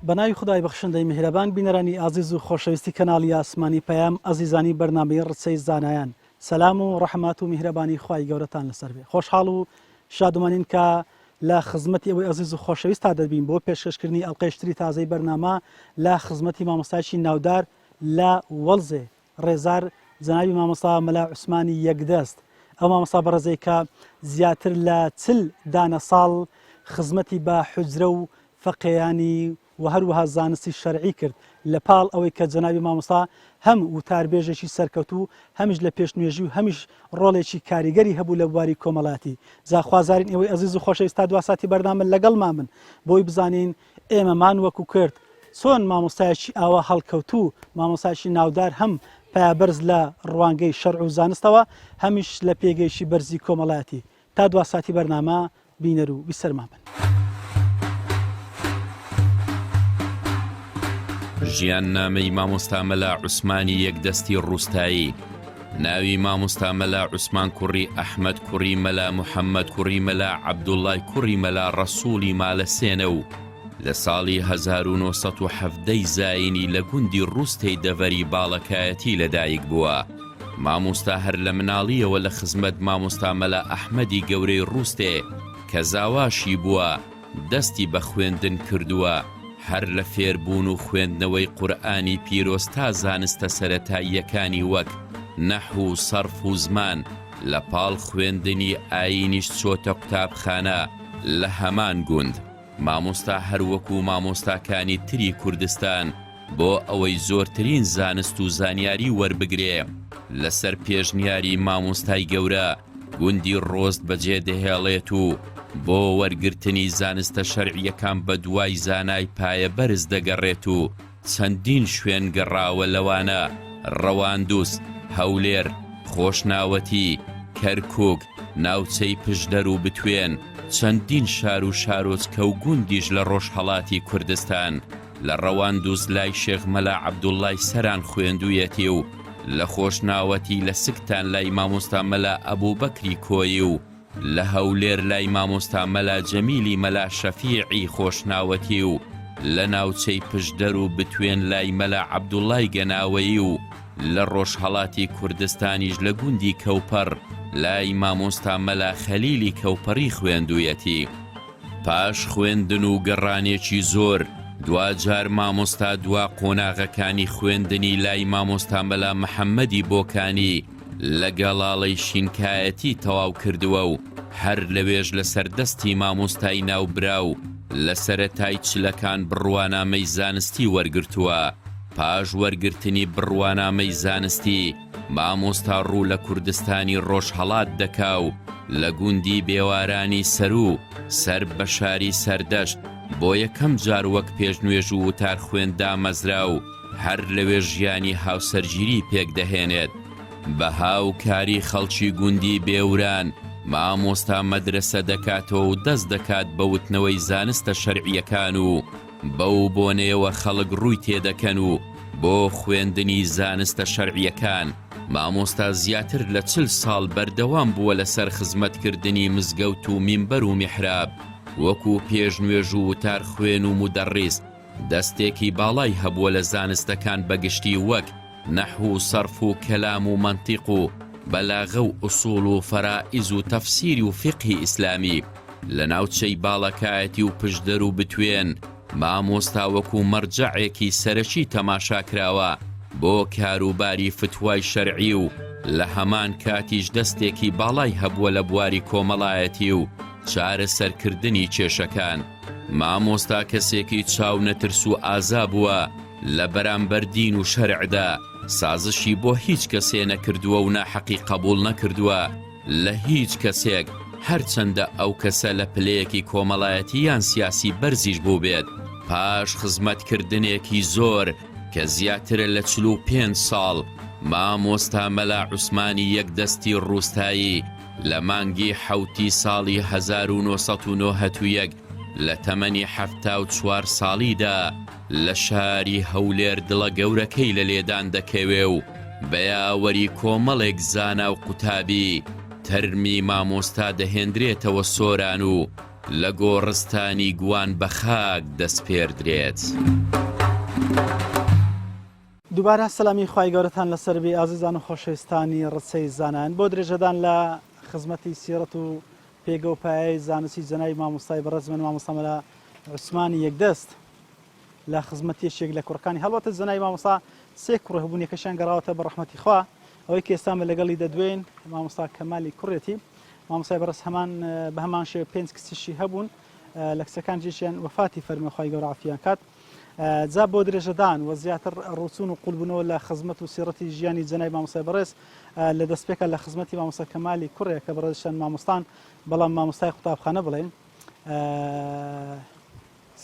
بەناوی خودای بەخشندەی میهرەبان بینەرانی ئازیز و خۆشەویستی کەناڵی ئاسمانی پەیام ئەزیزانی بەرنامەی ڕچەی زانایان سەلام و ڕەحمات و میهرەبانی خوای گەورەتان لەسەر بێ خۆشحاڵ و شادومانین کە لە خزمەتی ئەوەی ئەزیز و خۆشەویستا دەبین بۆ پێشکەشکردنی ئەڵلقەیشتری تازەی بەرنامە لە خزمەتی مامۆستایکی ناودار لە وەڵزێ ڕێزار جەنابی مامۆستا مەلا عوسمانی یەکدەست، ئەو مامۆستا بەڕێزەی کە زیاتر لە 40 دانە ساڵ خزمەتی بە حوجرە و فەقێیانی و هەروەها زانستی شەرعی کرد، لە پاڵ ئەوەی کە جەنابی مامۆستا هەم وتاربێژێکی سەرکەوتوو هەمیش لە پێشنوێژی و هەمیش ڕۆڵێکی کاریگەری هەبوو لە بواری کۆمەڵایەتی. جا خوازارین ئێوەی ئەزیز و خۆشەویست تا دوا ساتی بەرنامە لەگەڵمان بن بۆی بزانین ئێمەمان وەکو کرد چۆن مامۆستایەکی ئاوا هەڵکەوتوو، مامۆستایەکی ناودار هەم پایەبەرز لە ڕوانگەی شەرع و زانستەوە، هەمیش لە پێگەیەکی بەرزی کۆمەڵایەتی. تا دوا ساتی بەرنامە بینەر و بیسەرمان بن. ژیاننامەی مامۆستا مەلا عوسمانی یەکدەستی ڕوستایی ناوی مامۆستا مەلا عوسمان کوڕی ئەحمەد کوڕی مەلا محەممەد کوڕی مەلا عەبدوڵای کوڕی مەلا ڕەسووڵی مالەسێنە و لە ساڵی 1970 ی زایینی لە گوندی ڕوستەی دەڤەری باڵەکایەتی لەدایک بووە. مامۆستا هەر لە مناڵییەوە لە خزمەت مامۆستا مەلا ئەحمەدی گەورەی ڕوستێ کە زاواشی بووە، دەستی بە خوێندن کردووە، هەر لە فێربوون و خوێندنەوەی قورئانی پیرۆز تا زانستە سەرەتاییەکانی وەک، نەحو و سەرف و زمان، لە پاڵ خوێندنی ئایینیش چۆتە قوتابخانە لە هەمان گوند. مامۆستا هەر وەکو مامۆستاکانی تری کوردستان بۆ ئەوەی زۆرترین زانست و زانیاری وەربگرێ لەسەر پێشنیاری مامۆستای گەورە گوندی ڕۆست بەجێ دەهێڵێت و بۆ وەرگرتنی زانستە شەرعیەکان بەدوای زانای پایەبەرز دەگەڕێت و چەندین شوێن گەڕاوە لەوانە، ڕەواندوز، هەولێر، خۆشناوەتی، کەرکوک، ناوچەی پشدەر و بتوێن، چەندین شار و شارۆچکە و گوندیش لە ڕۆژهەڵاتی کوردستان. لە ڕەواندوز لای شێخ مەلا عەبدوڵڵای سەران خوێندوویەتی و لە خۆشناوەتی لە سکتان لای مامۆستا مەلا ئەبوبەکری کۆیی و لە هەولێر لای مامۆستا مەلا جەمیلی مەلا شەفیعی خۆشناوەتی و لە ناوچەی پشدەر و بتوێن لای مەلا عەبدوڵای گەناوەیی و لە ڕۆژهەڵاتی کوردستانیش لە گوندی کەوپەڕ لای مامۆستا مەلا خەلیلی کەوپەڕی خوێندوویەتی. پاش خوێندن و گەڕانێکی زۆر، دواجار مامۆستا دوا قۆناغەکانی خوێندنی لای مامۆستا مەلا محەممەدی بۆکانی لە گەڵاڵەی شینکایەتی تەواو کردووە و هەر لەوێش لەسەر دەستی مامۆستای ناوبراو لە سەرەتای چلەکان بڕوانامەی زانستی وەرگرتووە. پاش وەرگرتنی بڕوانامەی زانستی، مامۆستا ڕوو لە کوردستانی ڕۆژهەڵات دەکا و لە گوندی بێوارانی سەروو، سەر بە شاری سەردەشت، بۆ یەکەم جار وەک پێشنوێژ و وتارخوێن دامەزرا و هەر لەوێ ژیانی هاوسەرگیری پێک دەهێنێت. بە هاوکاری خەڵکی گوندی بێوران، مامۆستا مەدرەسە دەکاتەوە و دەست دەکات بە وتنەوەی زانستە شەرعییەکان و بەو بۆنەیەوە خەڵک ڕووی تێدەکەن و بۆ خوێندنی زانستە شەرعییەکان، مامۆستا زیاتر لە 40 ساڵ بەردەوام بووە لەسەر خزمەتکردنی مزگەوت و مینبەر و میحراب وەکو پێشنوێژ و وتارخوێن و مودەڕیس، دەستێکی باڵای هەبووە لە زانستەکان بەگشتی وەک، نەحو و سەرف و کەلام و مەنتیق و بەلاغە و ئوسوڵ و فەرائیز و تەفسیری و فیقهی ئیسلامی، لە ناوچەی باڵەکایەتی و پشدەر و بتوێن مامۆستا وەکو مەرجەعێکی سەرەکی تەماشا کراوە بۆ کاروباری فتوای شەرعی و لە هەمان کاتیش دەستێکی باڵای هەبووە لە بواری کۆمەڵایەتی و چارەسەرکردنی کێشەکان. مامۆستا کەسێکی چاو نەترس و ئازا بووە لە بەرامبەر دین و شەرعدا سازشی بۆ هیچ کەسێ نەکردووە و ناحەقی قەبوڵ نەکردووە لە هیچ کەسێک هەرچەندە ئەو کەسە لە پلەیەکی کۆمەڵایەتی یان سیاسی بەرزیش بووبێت پاش خزمەتکردنێکی زۆر کە زیاترە لە 45 ساڵ مامۆستا مەلا عوسمانی یەکدەستی ڕوستایی لە مانگی حەوتی ساڵی 1991 لە تەمەنی 74 ساڵیدا لە شاری هەولێر دڵە گەورەکەی لە لێدان دەکەوێ و بە یاوەری کۆمەڵێک زانا و قوتابی تەرمی مامۆستا دەهێندرێتەوە سۆران و. لە گۆڕستانی گوان بە خاک دەسپێردرێت. دووبارە سەلامی خوای گەورەتان لەسەر بی ئازیزان و خۆشەویستانی ڕچەی زانایان بۆ درێژەدان لە خزمەتی سیڕەت و پێگە و پایەی زانستی جەنابی مامۆستای بەڕێز من مامۆستا مەلا عوسمانی یەکدەست لە خزمەت یەکێک لە کوڕەکانی هەڵبەتە جەنابی مامۆستا سێ کوڕ هەبوون یەکەشیان گەڕاوەتە بە ڕەحمەتی خوا ئەوەی کە ئێستا من لەگەڵی دەدوێین مامۆستا کەمالی کوڕێتی مامۆستای بەڕێز هەمان بە هەمان شێوە پێنج کچیشی هەبوون لە کچەکان جێشیان وەفاتی فەرمی خوای گەورە عەفویان کات جا بۆ درێژەدان و زیاتر ڕووچوون و قوڵبوونەوە لە خزمەت و سیڕەتی ژیانی جەنابی مامۆستای بەڕێز لە دەستپێکا لە خزمەتی مامۆستا کەمالی کوڕێ کە بەڕێزیشان مامۆستان بەڵام مامۆستای قوتابخانە بڵێن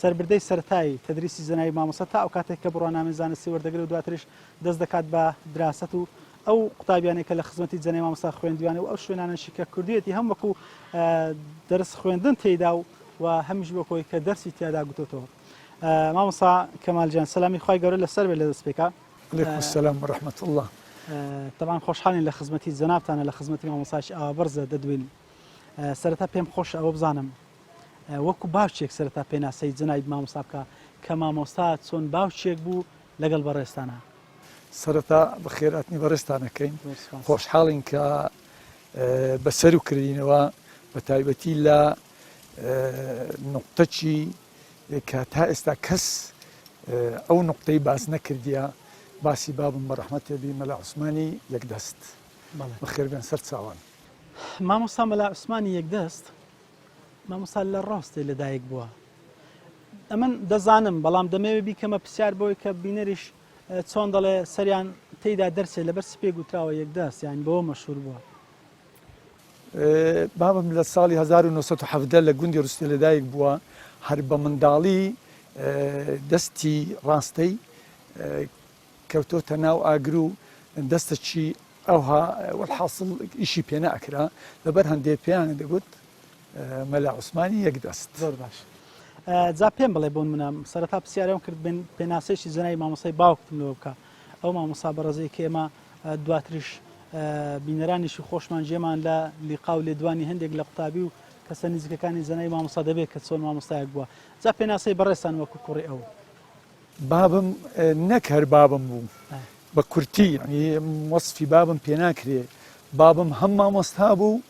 سەربردەی سەرەتایی تەدریسی جەنابی مامۆستا تا ئەو کاتێک کە بڕوانامەی زانستی وەردەگرێت و دواتریش دەست دەکات بە دراست و ئەو قوتابیانەی کە لە خزمەتی جەنابی مامۆستا خوێندویانە و ئەو شوێنانەشی کە کردویەتی هەم وەکو دەرس خوێندن تێیدا و و هەمیش وەکو ئەوەی کە دەرسی تیادا گوتۆتەوە. مامۆستا کەمال گیان سەلامی خوای گەورە لەسەر بێت لە دەستپێکا. علیکم السلام و رحمة اللە. تەبعەن خۆشحاڵین لە خزمەتی جەنابتانە لە خزمەتی مامۆستایەکی ئاوا بەرزە دەدوێین. سەرەتا پێم خۆشە ئەوە بزانم وەکو باوکێک سەرەتا پێناسەی جەنابی مامۆستا بکە کە مامۆستا چۆن باوکێک بوو لەگەڵ بەڕێزتانا. سەرەتا بەخێرهاتنی بەڕێزتان ئەکەین، خۆشحاڵین کە بەسەرو کردینەوە بە تایبەتی لە نوقتەکی کە تا ئێستا کەس ئەو نوقتەی باس نەکردیە باسی بابم بە ڕەحمەتێ بی مەلا عوسمانی یەکدەست بەخێر بێن سەر چاوان. مامۆستا مەلا عوسمانی یەکدەست مامۆستا لە ڕاستێ لەدایک بووە ئەمن دەزانم بەڵام دەمەوێت بیکەمە پرسیار بۆی کە بینەریش چۆن دەڵێ سەریان تێیدا دەرچێ لەبەر چ پێ گوتراوە یەکدەست یان بەوە مەشهور بووە؟ بابم لە ساڵی 1970 لە گوندی ڕوستێ لەدایک بووە، هەر بە منداڵی دەستی ڕاستەی کەوتۆتە ناو ئاگر و دەستەکی ئەوها وەلحاسڵ ئیشی پێ نەئەکرا، لەبەر هەندێ پێیان دەگوت مەلا عوسمانی یەک دەست. زۆر باش جا پێم بڵێ بۆ منە سەرەتا پرسیارم کرد بن پێناسەیەکی جەنابی مامۆستای باوکتم لەوە بکە ئەو مامۆستا بەڕێزەی کە ئێمە دواتریش بینەرانیشی خۆشمان جێمان لە لیقا و لێدوانی هەندێک لە قوتابی و کەسە نزیکەکانی جەنابی مامۆستا دەبێت کە چۆن مامۆستایەک بووە جا پێناسەی بەڕێزتان وەکو کوڕی ئەو. بابم نەک هەر بابم بوو بە کورتی یعنی وەسفی بابم پێناکرێ بابم هەم مامۆستا بوو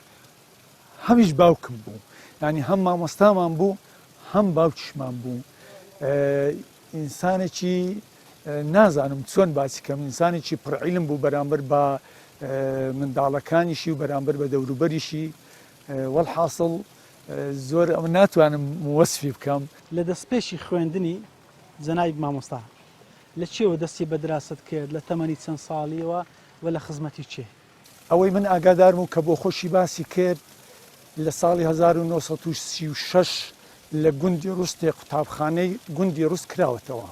هەمیش باوکم بوو یعنی هەم مامۆستامان بوو هەم باوکیشمان بوو ئینسانێکی نازانم چۆن باسی کەم ئینسانێکی پڕعیلم بوو بەرامبەر بە منداڵەکانیشی و بەرامبەر بە دەوروبەریشی وەڵحاصل زۆر ئەمە ناتوانم وەسفی بکەم. لە دەستپێکی خوێندنی جەنابی مامۆستا لە چیەوە دەستی بە دراست کرد، لە تەمەنی چەند ساڵیەوە و لە خزمەتی کێ؟ ئەوەی من ئاگادارم و کە بۆخۆشی باسی کرد لە ساڵی 1936 لە گوندی ڕوستێ قوتابخانەی گوندی ڕوست کراوەتەوە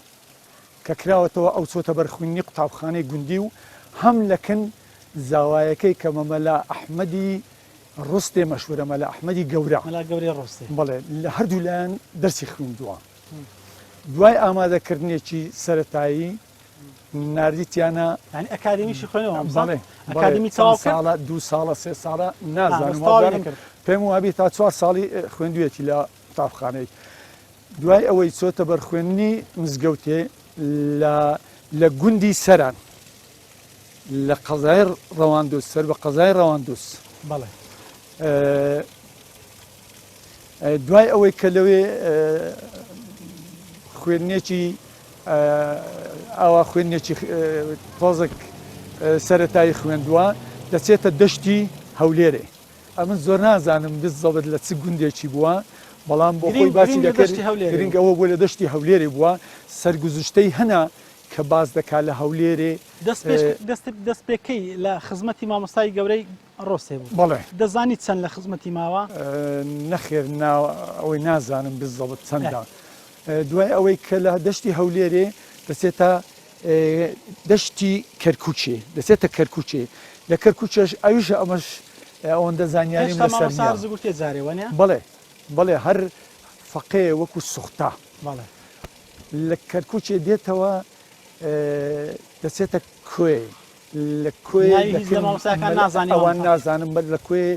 کە کراوەتەوە ئەو چۆتە بەر خویندنی قوتابخانەی گوندی و هەم لە کن زاوایەکەی کە مەمەلا ئەحمەدی ڕوستێ مەشهورە مەلا ئەحمەدی گەورە. مەلا گەورەی ڕوستێ. بەڵێ لە هەردوو لایان دەرسی خویندووە. دوای ئامادەکردنێکی سەرەتایی ناردیتیانە. یانی ئەکادیمیشی خوێنەوە مامۆستا؟ بەڵێ ئەکادیمی تەواو کرد؟ ساڵە دوو ساڵە سێ ساڵە نازانم وابزانم پێم وابی تا چوار ساڵی خوێندوویەتی لە قوتابخانەی. دوای ئەوەی چۆتە بەر خوێندنی مزگەوتێ لە لە گوندی سەران لە قەزای ڕەواندوز سەر بە قەزای ڕەواندوز. بەڵێ. دوای ئەوەی کە لەوێ خوێندنێکی ئاوا خوێندنێکی تۆزێک سەرەتایی خوێندووە دەچێتە دەشتی هەولێرێ ئەمن زۆر نازانم بالضبط لە چ گوندێکی بووە بەڵام بۆ خۆی باسی دەکرد گرنگ ئەوە بووە لە دەشتی هەولێرێ بووە سەرگوزشتەی هەنا کە باس دەکات لە هەولێرێ دەست پێکەی لە خزمەتی مامۆستای گەورەی ڕۆسێ بوو. بەڵێ. دەزانی چەند لە خزمەتی ماوە؟ نەخێر نا ئەوەی نازانم بالضبط چەندە. دوای ئەوەی کە لە دەشتی هەولێرێ دەچێتە دەشتی کەرکوکێ دەچێتە کەرکوکێ لە کەرکوکێش ئەویش ئەمەش ئەوەندە زانیاریم هێشتا لەسەر مامۆستا نییە. هەر زگورتێ جارێ وەنیە؟ بەڵێ بەڵێ هەر فەقێ وەکو سوختە. بەڵێ. لە کەرکوکێ دێتەوە دەچێتە کۆیێ لە کۆیێ ناوی هیچ لە دەکەن مامۆستاکان مەلا نازانی ئەوان مامۆستا؟ نازانم بەس لە کۆیێ.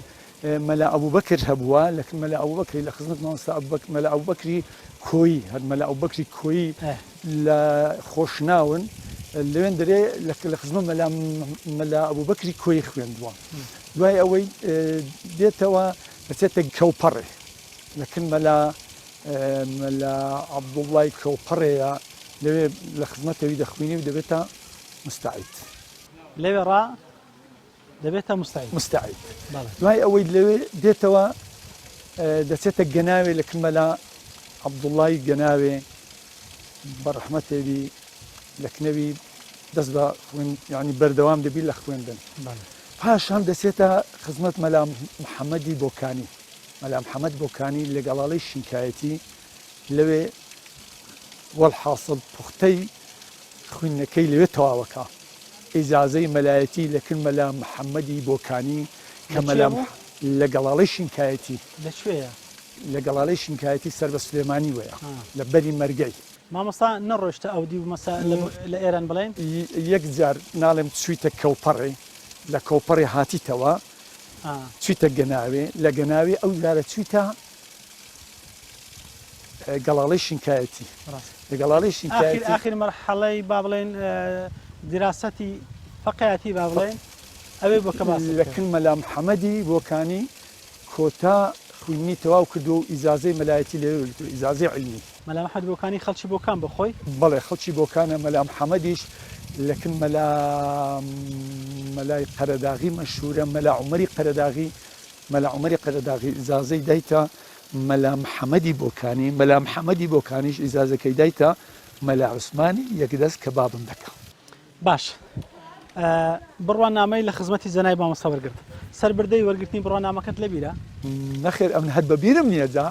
مەلا ئەبوبەکر هەبووە لە مەلا ئەبوبەکری لە خزمەت مامۆستا ئەبوبەکر مەلا ئەبوبەکری کۆیی هەر مەلا ئەبوبەکری کۆیی لە خۆشناون لەوێن دەرێ لە خزمەت مەلا مەلا ئەبوبەکری کۆیی خوێندووە دوای ئەوەی دێتەوە دەچێتە کەوپەڕێ لە کن مەلا مەلا عەبدوڵڵای کەوپەڕێیە لەوێ لە خزمەتەوی دەخوینی و دەبێتە مستعید. لەوێ ڕا دەبێتە مستعید. مستعید. دوای ئەوەی لەوێ دێتەوە دەچێتە گەناوێ لە کن مەلا عەبدوڵڵای گەناوێ بە ڕەحمەتێ بی لە کنەوی دەست بە خوێن یانی بەردەوام دەبی لە خوێندن. پاشان دەچێتە خزمەت مەلا محەممەدی بۆکانی. مەلا محەممەد بۆکانی لە گەڵاڵەی شینکایەتی لەوێ وەلحاسڵ پوختەی خویندنەکەی لەوێ تەواوەکا. ئیجازەی مەلایەتی لە کن مەلا محەممەدی بۆکانی کە مەلا لە گەڵاڵەی شینکایەتی. لە کوێیە؟ لە گەڵاڵەی شینکایەتی سەر بە سلێمانی وەیە لە بەری مەرگەی. مامۆستا نەڕۆیشتە ئەو دیو مەسە لە ئێران بڵێین؟ یەک جار ناڵێم چویتە کەوپەڕێ لە کەوپەڕێ هاتیتەوە چویتە گەناوێ لە گەناوێ ئەو جارە چویتە گەڵاڵەی شینکایەتی لە گەڵاڵەی شینکایەتی ئاخیر مەرحەڵەی با بڵێین دیراسەتی فەقیاتی با بڵێین ئەوێ بۆ کە باست لە کن مەلا محەمەدی بۆکانی کۆتا خویندنی تەواو کردووە و ئیجازەی مەلایەتی لەوێ وەرگرتووە ئیجازەی عیلمی. مەلا محەمەد بۆکانی خەڵکی بۆکان بۆ خۆی؟ بەڵێ خەڵکی بۆکانە مەلا محەمەدیش لە کن مەلا مەلای قەرەداغی مەشهوورە مەلا عومەری قەرەداغی مەلا عومەری قەرەداغی ئیجازەی دایتە مەلا محەمەدی بۆکانی، مەلا محەمەدی بۆکانیش ئیجازەکەی دایتە مەلا عوسمانی یەکدەست کە بابم دەکا. باش بڕوانامەی لە خزمەتی جەنابی مامۆستا وەرگرت. سەربردەی وەرگرتنی بڕوانامەکەت لەبیرە؟ نەخێر ئەمن هەر بەبیرم نییە جا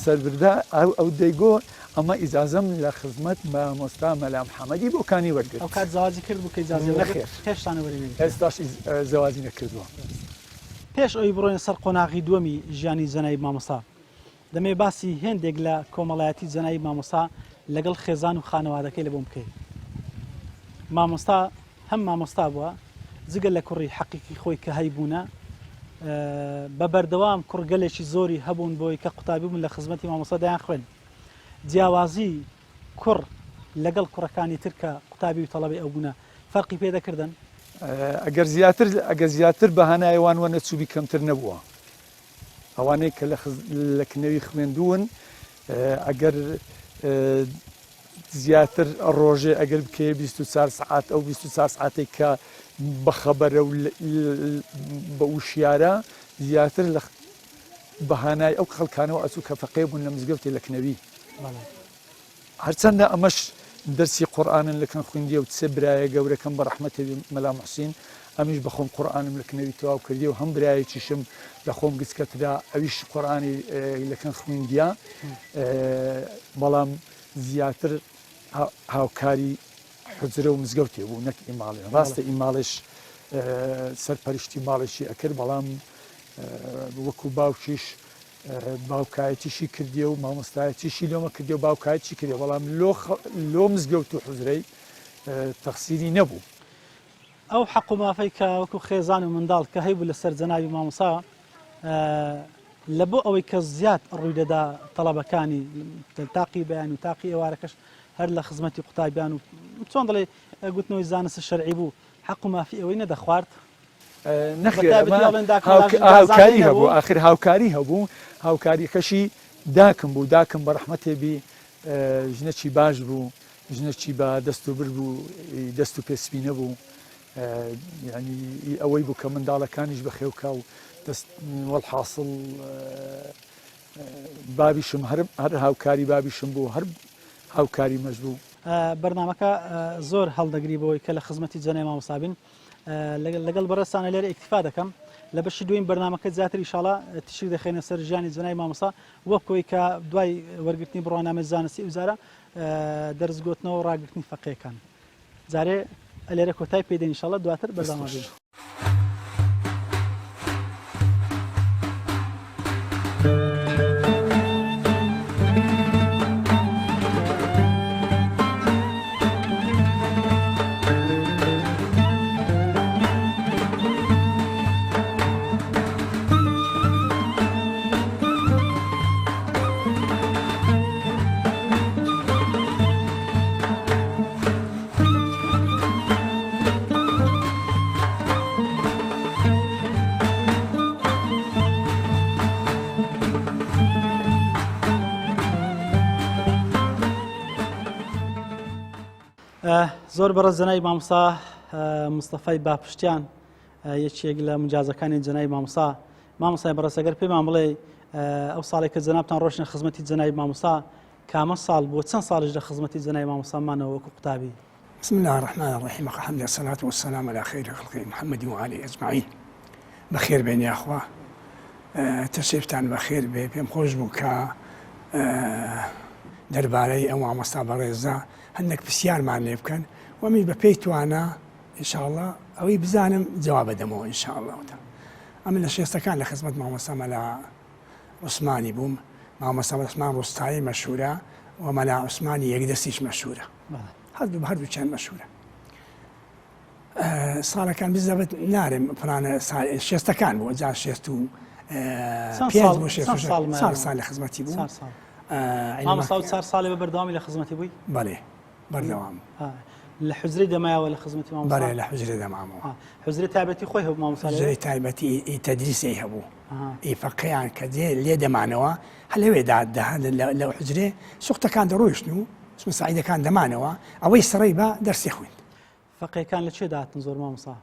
سەربردە ئەو ئەو دەیگۆ ئەمە ئیجازەم لە خزمەت مامۆستا مەلا محەمەدی بۆکانی وەرگرت. ئەو کات زەواجی کردبوو کە ئیجازەی وەرگرت؟ نەخێر هێشتا وەری نەگرتووە. ئێستاش زەواجی نەکردووە. پێش ئەوی بڕۆینە سەر قۆناغی دووەمی ژیانی جەنابی مامۆستا، دەمەوێ باسی هێندێک لە کۆمەڵایەتی جەنابی مامۆستا لەگەڵ خێزان و خانەوادەکەی لە بۆم بکەی. مامۆستا هەم مامۆستا بووە، جگە لە کوڕی حەقیقی خۆی کە هەیبوونە، بە بەردەوام کوڕگەلێکی زۆری هەبوون بۆی کە قوتابی بوون لە خزمەتی مامۆستا دەیان خوێند. جیاوازی کوڕ لەگەڵ کوڕەکانی تر کە قوتابی و تەڵەبەی ئەو بوونە فەرقی پێ دەکردن؟ ئەگەر زیاتر ئەگەر زیاتر بە هانای وان وە نەچووبی کەمتر نەبووە. ئەوانەی کە لە لە کنەوی خوێندوون ئەگەر زیاتر ڕۆژێ ئەگەر بکەیە 24 سعات ئەو 24 سعاتێک کە بەخەبەرە و بە وشیارە زیاتر لە بەهانای ئەو خەڵکانەوە ئەچوو کە فەقێ بوون لە مزگەوتی لە کنەوی. هەرچەندە ئەمەش دەرسی قورئانن لە کن خویندیە و چ برایە گەورەکەم بە ڕەحمەتێ بی مەلا موحسین ئەمیش بە خۆم قورئانم لە کنەوی تەواو کردیە و هەم برایەکیشم لە خۆم گچکەترە ئەویش قورئانی لە کن خویندیە بەڵام زیاتر هاوکاری حوجرە و مزگەوتێ بوو نەک ئی ماڵێ ڕاستە ئی ماڵێش سەرپەرشتی ماڵێکی ئەکرد بەڵام وەکو باوکیش باوکایەتیشی کردیە و مامۆستایەتیشی لۆمە کردیە و باوکایەتی کردیە بەڵام لۆ لۆ مزگەوت و حوجرەی تەخسیری نەبوو. ئەو حەق و مافەی کە وەکو خێزان و منداڵ کە هەیبوو لەسەر جەنابی مامۆستا لە بۆ ئەوەی کە زیاد ڕووی دەدا تەڵەبەکانی تاقی بەیان و تاقی ئێوارەکەش هەر لە خزمەتی قوتابیان و چۆن دەڵێ گوتنەوەی زانست شەرعی بوو حەق و مافی ئەوەی نەدەخوارد نەخێر هاوکاری هەبوو ئاخر هاوکاری هەبوو هاوکاریەکەشی داکم بوو داکم بە ڕەحمەتێ بی ژنەکی باش بوو ژنەکی بە دەست و بر بوو دەست و پێسپی نەبوو ینی ئەوەی بوو کە منداڵەکانیش بەخێوکە و دەست وەڵحاصل بابیشم هەر هەر هاوکاری بابیشم بوو هەر هاوکاری مەش بوو. بەرنامەکە زۆر هەڵدەگری بۆی کە لە خزمەتی جەنای مامۆستا بین. لەگەڵ بەڕێزتانە لێرە ئیکتیفا دەکەم لە بەشی دووەمی بەرنامەکە زیاتر ئیشاڵا تیشک دەخەینە سەر ژیانی جەنابی مامۆستا وەک ئەوەی کە دوای وەرگرتنی بڕوانامەی زانستی ئەوجارە دەرس گۆتنەوە و ڕاگرتنی فەقێکان جارێ لێرە کۆتای پێ دێن ئیشاڵا دواتر بەردەوام بین. زۆر بەڕێز جەنابی مامۆستا مستەفای باپشتیان یەکێک لە مجازەکانی جەنابی مامۆستا مامۆستای بەڕێز ئەگەر پێمان بڵێ ئەو ساڵێک کە جەنابتان ڕۆشنە خزمەتی جەنابی مامۆستا کامە ساڵ بۆ چەند ساڵیش لە خزمەتی جەنابی مامۆستا مانەوە وەکو قوتابی؟ بسم الله الرحمن الرحیم الحمد الصلاة والسلام على خير خلقه محمد وآله أجمعين بەخێر بێن یاخوا تەشریفتان بەخێر بێ پێم خۆش بوو کە دەربارەی ئەو مامۆستا بەڕێزە هەندێک پرسیارمان لێ بکەن وەمی بە پێی توانا ئینشاءاللە ئەوەی بزانم جواب دەمەوە ئینشاءاللە ئەمن لە شێستەکان لە خزمەت مامۆستا مەلا عوسمانی بووم مامۆستا عوسمان ڕوستایی مەشهورە و مەلا عوسمانی یەکدەستیش مەشهورە هەردوو هەردووچیان مەشهورە ساڵەکان بزەبت نارم پرانە شێستەکان بوو جا شێست و پێنج بۆ شێست ساڵ ساڵ لە خزمەتی بوو چار ساڵی بە بەردەوامی لە خزمەتی بووی بەڵێ بەردەوام لە حجرەی دەمایەوە لە خزمەتی مامۆستا بەڵێ لە حجرە دەمامەوە حجرەی تایبەتی خۆی هەبوو مامۆستا حجرەی تایبەتی ئی تەدریسی هەبوو ئی فەقێیان کە دێ لێ دەمانەوە هەر لەوێ دا لە حجرێ سوختەکان دەڕۆیشتن و مساعیدەکان دەمانەوە ئەوەی سڕی بە دەرسی خوێند فەقێکان لە چێ داتن زۆر مامۆستا؟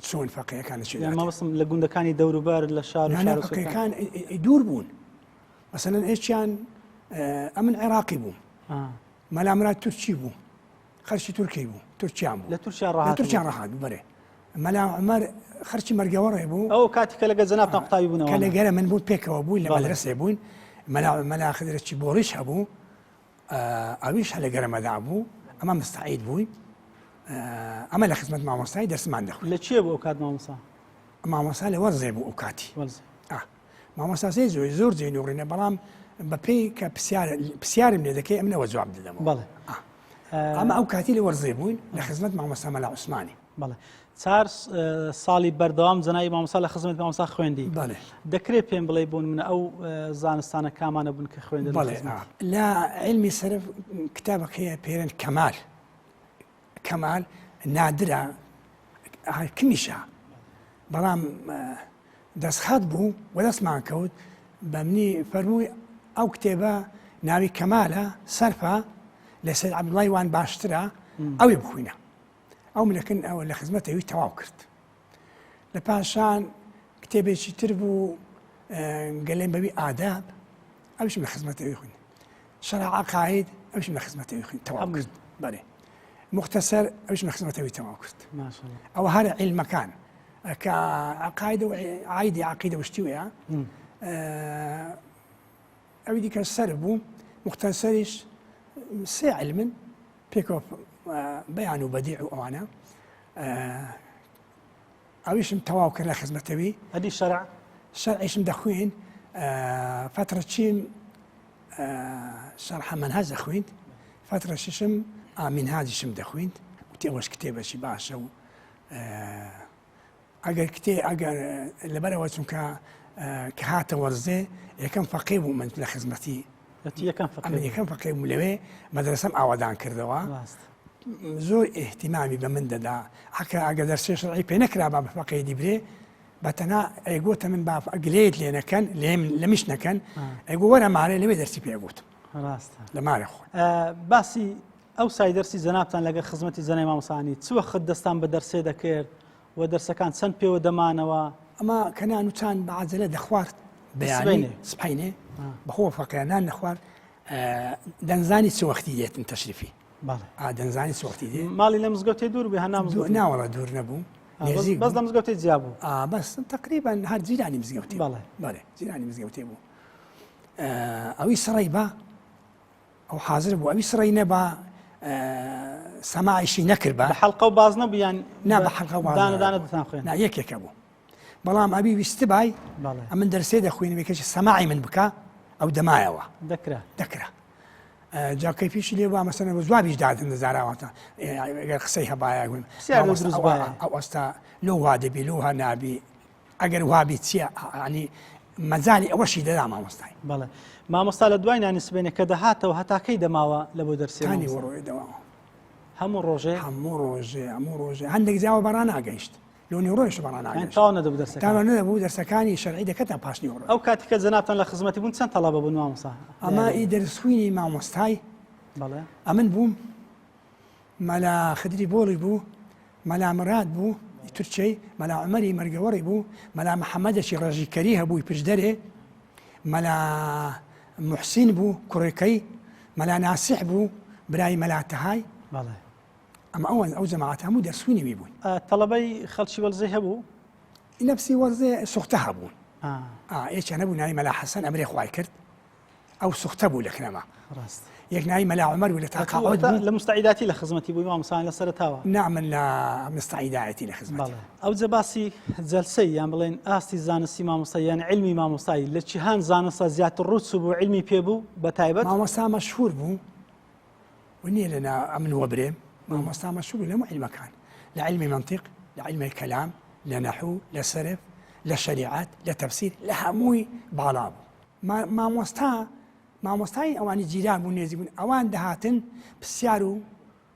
چۆن فەقێیەکان لە چێ داتن؟ مەبەستم لە گوندەکانی دەوروبەر لە شار و شارۆچکەکان دوور بوون مەسەلەن ئێچیان ئەمن عێراقی بووم مەلا مراد تورکی بوو خەرچی تورکی بوو تورکیان بوو لە تورکیا ڕاهات تورکیان ڕاهات بوو بەرێ مەلا عمر خەرچی مەرگەوەڕێ بوو ئەو کاتی کە لەگە جەنابتان قوتابی بوونەوە کە لەگەرە من بوو پێکەوە بووین لە مەدرەسێ بووین مەلا مەلا خدرەکی بۆڕیش هەبوو ئەویش هەر لە گەرەمەدا بوو ئەمە مستعید بووین ئەمە لە خزمەت مامۆستای دەرسمان دەخوێند لە چیە بوو ئەو کات مامۆستا؟ مامۆستا لە وەرزێ بوو ئەو کاتی مامۆستا سێ زۆی زۆر جێ نوڕینە بەڵام بەپێی کە پرسیارم لێ دەکەی ئەمنەوە جواب دەدەمەوە بەڵێ ئەمە ئەو کاتی لە وەرزێ بووین لە خزمەت مامۆستا مەلا عوسمانی بەڵێ چار ساڵی بەردەوام جەنابی مامۆستا لە خزمەت مامۆستا خوێندی بەڵێ دەکرێت پێم بڵێ بوون منە ئەو زانستانە کامانە بوون کە خوێندن بەڵێ لە علمی سەرف کتابەک هەیە پێرن کەمال کەمال نادرە کمیشە بەڵام دەستخەت بوو و دەستمان کەوت بە منی فەرمووی ئەو کتێبە ناوی کەمالە سەرفە لە سەید عەبدوڵای وان باشترە ئەوی بخوینە ئەو ملەکن ئەوە لە خزمەت ئەوی تەواو کرد لە پاشان کتێبێکی تر بوو گەلێن بەوی ئاداب ئەوشم لە خزمەت ئەوی خوین شەرع عقاید ئەوشم لە خزمەت ئەوی خوین تەواو کرد بەێ مختصر ئەوشم لە خزمەت ئەوی تەواو کرد ئەوە هەر علمەکان کە عقاید و عیدی عقیدە وشتی وەیە ئەوی دیکە سەر بوو مختصریش سێ علمن پێکەوە بەیان و بەدیع و ئەوانە ئەویشم تەواو کرد لە خزمەتەوی ئەدی شەرع شەرعیشم دەخوێن فترە چیم شەرحە منهاج دەخوێند فترە ششم ئامینهاجیشم دەخوێند وتی ئەوەش کتێبەکی باشە و ئەگەر کتێ ئەگەر لەبەرەوە چونکە کە هاتە وەرزێ یەکەم فەقێ بوو من لە خزمەتی یەکەم فەقێ ئەمن یەکەم فەقێ بوو لەوێ مەدرەسەم ئاوادان کردەوە زۆر ئیهتیمامی بە من دەدا حکە ئەگە دەرسێ شەرعی پێ نەکرا با بە فەقێ دیبرێ بە تەنها ئەیگوتە من با گلەیت لێ نەکەن لێم لە میش نەکەن ئەیگو وەرە مارێ لەوێ دەرسی پێ گوتم ڕاستە لە مارێ خۆ باسی ئەو سای دەرسی جەنابتان لەگەر خزمەتی جەنای مامۆسانی چ وەخت دەستان بە دەرسێ دەکرد و دەرسەکان چەند پێوە دەمانەوە؟ ئەمە کە نان و چان بە عەجەلە دەخوارد بەیانی سبحینێ بەخۆ فەقێ نان نەخوارد دەنزانی چ وەختی دێتن تەشریفی دەنزانی چ وەختی دێ ماڵی لە مزگەوتێ دوور بێ هەنا مزگەوت ناوەڵە دوور نەبوو بەس لە مزگەوتێ جیا بوو بەس تقریبا هەر جیرانی مزگەوتێ بەڵێ بەڵێ جیرانی مزگەوتێ بوو ئەوی سڕی بە ئەو حازر بوو ئەوی سڕی نەبا سەماعیشی نەکرد بە حەڵقە و باز نەبوو یان نا بە حەڵقە و باز دانە دانە دەتان خوێن نا یەکێکە بوو بەڵام ئەبی ویستبای ئەمن دەرسێ دەخوێنم یەکێکی سەماعی من بکە ئەو دەمایەوە دەکرا دەکرا جا کەیفیشی لێ با مەسەنە بە جوابیش دادن دەزاراوەتە ئەگەر قسەی هەبایە گوون ئەو ئەستا لۆ وا دەبی لۆ ها نابی ئەگەر وابی چیە ینی مەجالی ئەوەشی دەدا مامۆستای. بەڵێ مامۆستا لە دوای نانی سبەینێ کە دەهاتەوە هەتا کەی دەماوە لە بۆ دەرسێ تا نیوەڕۆێ دەماوە. هەموو ڕۆژێ؟ هەموو ڕۆژێ هەموو ڕۆژێ هەندێک جاوە بەڕا ناگەیشت لۆ نیوەڕۆیش بەڕا ناگەیشت. تاو نەدەبوو دەرسەکان. تاو نەدەبوو دەرسەکانی شەرعی دەکەتە پاش نیوەڕۆ. ئەو کاتی کە جەنابتان لە خزمەتی بوون چەند تەڵەبە بوون مامۆستا؟ ئەمە ئی دەرسخوینی مامۆستای بەڵێ ئەمن بووم. مەلا خدری بۆڵی بوو، مەلا مراد بوو تورکیەی، مەلا عومەری مەرگەوەڕی بوو، مەلا محەمەدێکی ڕەژیکەری هەبووی پشدەرێ، مەلا موحسین بوو کوڕەکەی، مەلا ناسیح بوو برای مەلا تەهای. بەڵێ. ئەمە ئەوان ئەو جەماعەتە هەموو دەرسوینی وی بوون. تەڵەبەی خەڵکی وەرزێ هەبوو؟ نەفسی وەرزێ سوختە هەبوون. ئا یەکیان هەبوو ناوی مەلا حەسەن ئەمرێ خوای کرد. ئەو سوختە بوو لە کنەما ڕاست یەک ناوی مەلا عومەر بوو لە تاقاعود بوو لە مستعیداتی لە خزمەتی بووی مامۆستایان لە سەرەتاوە نا من لە مستعیدایەتی لە خزمەتی بەڵێ ئەوجە باسی جەلسەی یان بڵێن ئاستی زانستی مامۆستای یان عیلمی مامۆستایی لە چیهان زانستە زیاتر ڕوو چوو عیلمی پێ بوو بە تایبەت مامۆستا مەشهور بوو و نییە لە نا ئەمن وەبرێم مامۆستا مەشهور بوو لە هەموو عیلمەکان لە عیلمی مەنتیق لە عیلمی کەلام لە نەحو لە سەرف لە شەریعەت لە تەفسیر لە هەمووی باڵا بوو مامۆستا مامۆستای ئەوانی جیران بوون نێزی بوون ئەوان دەهاتن پرسیار و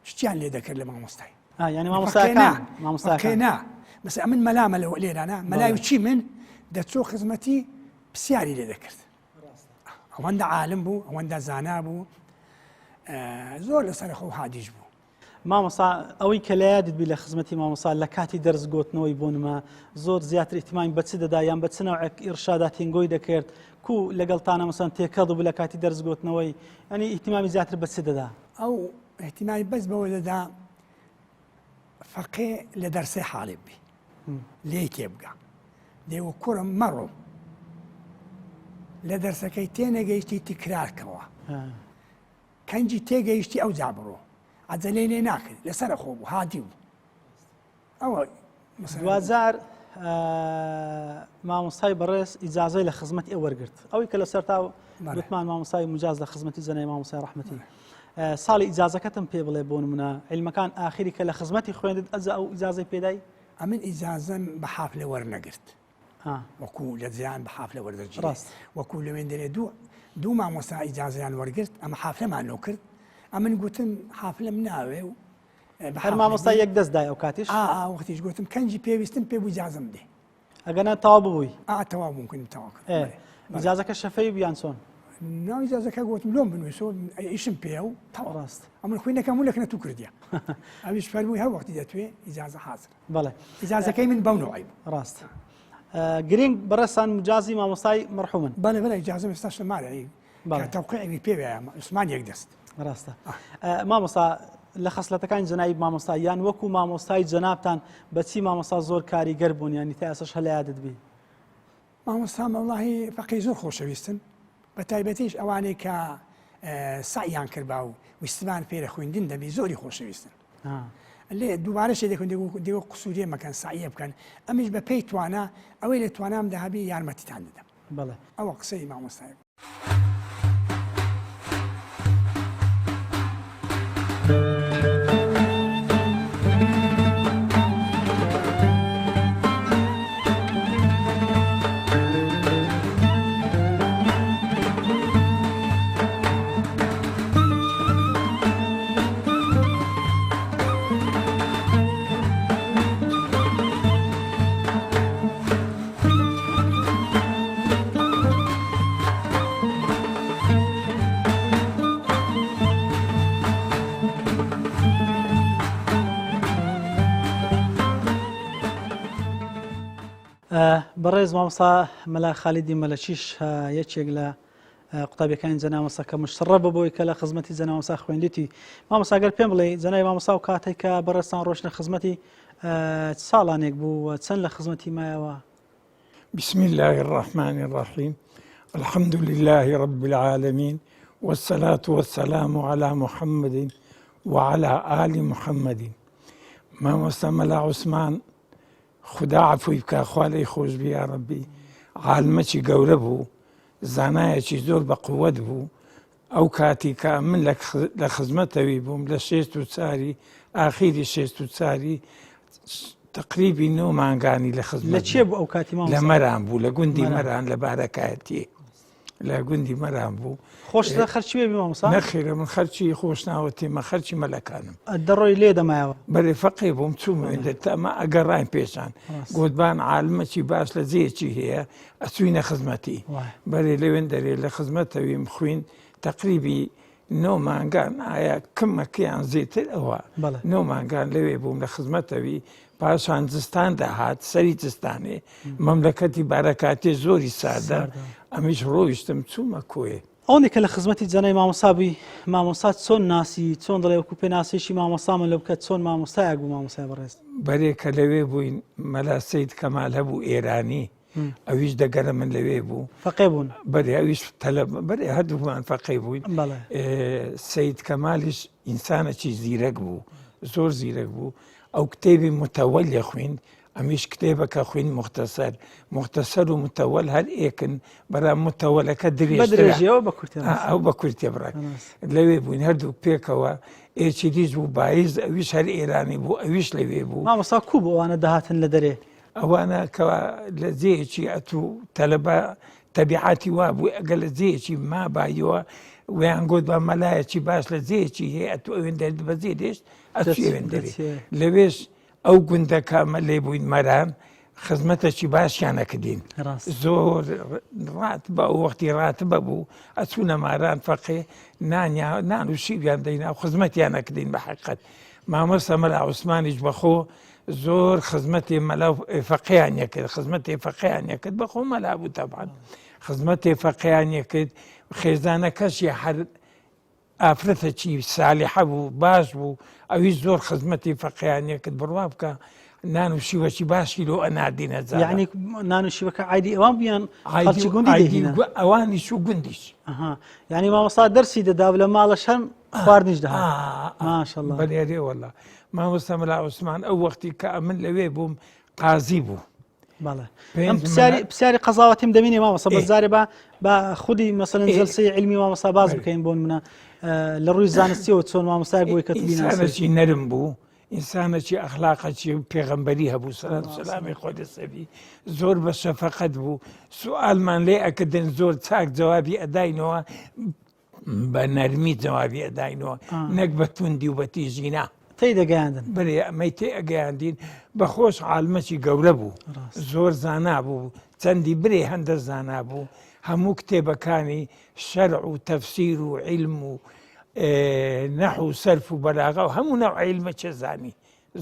شتیان لێ دەکرد لە مامۆستای یعنی مامۆستاکان مامۆستاکان نا مەسە ئەمن مەلامە لەوە لێرانە مەلای چی من دەچۆ خزمەتی پرسیاری لێ دەکرد ئەوەندە عالم بوو ئەوەندە زانا بوو زۆر لەسەر خۆ هادیش بوو مامۆستا ئەوەی کە لە یادت بی لە خزمەتی مامۆستا لە کاتی دەرس گۆتنەوەی بۆ نمە زۆر زیاتر ئیهتیمامی بە چ دەدا یان بە چ نەوعێک ئیرشاداتینگۆی دەکرد کو لەگەڵتانە مەسەن تێکەڵ بوو لە کاتی دەرس گۆتنەوەی یانی ئیهتیمامی زیاتر بە چ دەدا؟ ئەو ئیهتیمامی بەس بەوە دەدا فەقێ لە دەرسێ حاڵی بی لێی تێبگا دێوە کوڕم مەڕۆ لە دەرسەکەی تێنەگەیشتی تکرارکەوە کەنجی تێگەیشتی ئەوجا بڕۆ. عەجەلەی لێ ناکرد لەسەرە خۆ بوو هادی بوو ئەوە دواجار مامۆستای بەڕێز ئیجازەی لە خزمەتی ئەو وەرگرت ئەوەی کە لەسەر تا گوتمان مامۆستای مجاز لە خزمەتی جەنای مامۆستای ڕەحمەتی ساڵی ئیجازەکەتم پێ بڵێ بۆ نمونە علمەکان ئاخری کە لە خزمەتی خوێندت ئەجا ئەو ئیجازەی پێدای ئەمن ئیجازەم بە حافلە وەرنەگرت وەکو لە جیان بە حافلە وەردەگیرێت ڕاست. وەکو لەوێندەرێ دوو دوو مامۆستا ئیجازەیان وەرگرت ئەمە حافلەمان لۆ کرد ئەمن گوتم حافلەم ناوێ و بە هەر حافلە مامۆستا بی. یەک دەست دای ئەو کاتیش ئا ئا وەختیش گوتم کەنجی پێویستم پێ بوو ئیجازەم بدێ ئەگەنا تەواو ببووی ئا تەواو بووم کردم تەواو کردم ئێ بەڵێ. بەڵێ. ئیجازەکە شەفەی بوو یان چۆن نا ئیجازەکە گوتم لۆم بنووسۆ ئیشم پێیە و تەواو ڕاست ئەمن خوینەکەم و لەکنە تو کردیە ئەویش فەرمووی هەر وەختی دەتوێ ئیجازە حازر بەڵێ ئیجازەکەی من بەو نوعی بوو ڕاست گرنگ بەڕێزتان مجازی مامۆستای مەرحومن. بەڵێ بەڵێ ئیجازەم ئێستاش لە مالە کە تەوقیعی پێ وایە عوسمان یەک دەست. ڕاستە مامۆستا لە خەسلەتەکانی جەنابی مامۆستا یان وەکو مامۆستای جەنابتان بەچی مامۆستا زۆر کاریگەر بوون یانی تا ئێستاش هەر لە یادت بی؟ مامۆستا وەڵاهی فەقێی زۆر خۆشەویستن بە تایبەتیش ئەوانەی کە سەعیان کردبا و ویستبان فێرە خوێندن دەبی زۆری خۆشەویستن. لێ دووبارە شێ دەکەن دێوە قسوورێ مەکەن سەعیە بکەن ئەمیش بە پێی توانا ئەوەی لە توانامدا هەبی یارمەتیتان دەدەم بەڵێ ئەوە قسەی مامۆستای بەڕێز مامۆستا مەلا خالیدی مەلەکیش یەکێک لە قوتابیەکانی جەنامۆستا کە مشتڕە بە بۆی کە لە خزمەتی جەنامۆستا خوێندیتی مامۆستا گەر پێم بڵێ جەنای مامۆستا و کاتێک کە بەڕێزتان ڕۆشتنە خزمەتی ساڵانێک بوو و چەند لە خزمەتی مایەوە بسم الله الرحمن الرحیم الحمد لله رب العالمین والصلاة والسلام على محمد وعلى آل محمد مامۆستا مەلا عوسمان خودا عەفوی بکا خوا لێی خۆش بی یاڕەبی عالمەکی گەورە بوو زانایەکی زۆر بە قوت بوو ئەو کاتی کە من لە خزمەتەوی بووم لە شێست و چاری ئاخیری شێست و چاری تقریبی نۆ مانگانی لە خزمەت لە چێ بوو ئەو کاتی لە مەران بوو لە گوندی مەران لە بارەکایەتی لە گوندی مەران بوو. خۆشت خەرکی وێ بی مامۆستا؟ نەخێرە من خەرکی خۆشناوەتیمە خەرکی مەلەکانم. دەڕۆی لێ دەمایەوە؟ بەرێ فەقێ بووم چووم وێندە تەمە ئەگەڕاین پێشان گۆتبان عالمەکی باش لە جێیەکی هەیە ئەچوینە خزمەتی بەرێ لەوێن دەرێ لە خزمەتەویم خوین تەقریبی. نۆ مانگان ئایا کمەکەیان زیتر ئەوە نۆ مانگان لەوێ بووم لە خزمەتەوی پاشان زستان دەهات سەری زستانێ مەملەکەتی بارەکاتێ زۆری ساردە ئەمیش ڕۆیشتم چوومە کۆیێ. ئەوەندەی کە لە خزمەتی جەنای مامۆستا بووی مامۆستا چۆن ناسی چۆن دەڵێ وەکو پێناسەیەکی مامۆستا من لە بکە چۆن مامۆستایەک بوو مامۆستای بەڕێز؟ بەرێ کە لەوێ بووین مەلا سەید کەمال هەبوو ئێرانی ئەویش دەگەرە من لەوێ بوو فەقێ بوون بەرێ ئەویش تەلەب بەرێ هەردووکمان فەقێ بووین سەید کەمالیش ئینسانێکی زیرەک بوو زۆر زیرەک بوو ئەو کتێبی متەوەل خوێند ئەمیش کتێبەکە خوین مختصر مختصر و متەوەل هەر ئێکن بەرام متەوەلەکە درێژەوە بە کورتێ ئەو بە کورتێ بڕک لەوێ بووین هەردوو پێکەوە ئێکی دیش بوو بایز ئەویش هەر ئێرانی بوو ئەویش لەوێ بوو مامۆستا کو بوو ئەوانە دەهاتن لە دەرێ ئەوانە کە لە جێیەکی ئەتوو تەلەبە تەبیعاتی وا بوو ئەگەر لە جێیەکی مابایەوە ویان گوت بە مەلایەکی باش لە جێیەکی هەیە ئەتوو ئەوێن دەرد بەجێ دێشت ئەچوو ئەوێن دەرێ لەوێش ئەو گوندەکە مە لێ بووین مەران خزمەتەکی باشیان ئەکردین زۆر ڕات بە ئەو وەختی ڕاتبە بوو ئەچوونە ماران فەقێ نانیا نان و شیریان دەینا و خزمەتیان ئەکردین بە حقیقەت مامۆستا مەلا عوسمانیش بەخۆ زۆر خزمەتی مەلا فەقیان یەکرد خزمەتی فەقیان یەکرد بەخۆ مەلا بوو تەبان خزمەتی فەقیان یەکرد خێزانەکەشی هەر ئافرەتەکی سالیحە بوو باش بوو ئەویش زۆر خزمەتی فەقیانیە کرد بڕوا بکە نان و شیوەکی باشی لۆ ئەناردینە جاران. یعنی نان و شیوەکە عایدی ئەوان بوو یان خەڵکی گوندی دەهینە؟ ئەوانیش و گوندیش. ئەها یعنی مامۆستا دەرسی دەدا و لە ماڵەش هەم خواردنیش دەهات. ماشەڵڵا. بەلێ ئەرێ وەڵا مامۆستا مەلا عوسمان ئەو وەختی کە ئەمن لەوێ بووم قازی بوو. بەڵێ ئەم پرسیاری پرسیاری قەزاوەتیم دەمینێ مامۆستا بەس جارێ با با خودی مەسەلەن جەلسەی عیلمی مامۆستا باس بکەین بۆ نمونە لە ڕووی زانستیەوە چۆن مامۆستایەک بووی کە ئینسانێکی نەرم بوو ئینسانێکی ئەخلاقەکی و پێغەمبەری هەبوو سەلات و سەلامی خۆی لەسەری زۆر بە شەفەقەت بوو سوالمان لێ ئەکردن زۆر چاک جوابی ئەداینەوە بە نەرمی جوابی ئەداینەوە نەک بە توندی و بە تیژی نا. تێی دەگەیاندن. بەرێ ئەمەی تێ ئەگەیاندین بەخۆش عالمەکی گەورە بوو زۆر زانا بوو چەندی برێ هەندە زانا بوو هەموو کتێبەکانی شەرع و تەفسیر و عیلم و نەح و سەرف و بەلاغە و هەموو نەوع عیلمە چێ زانی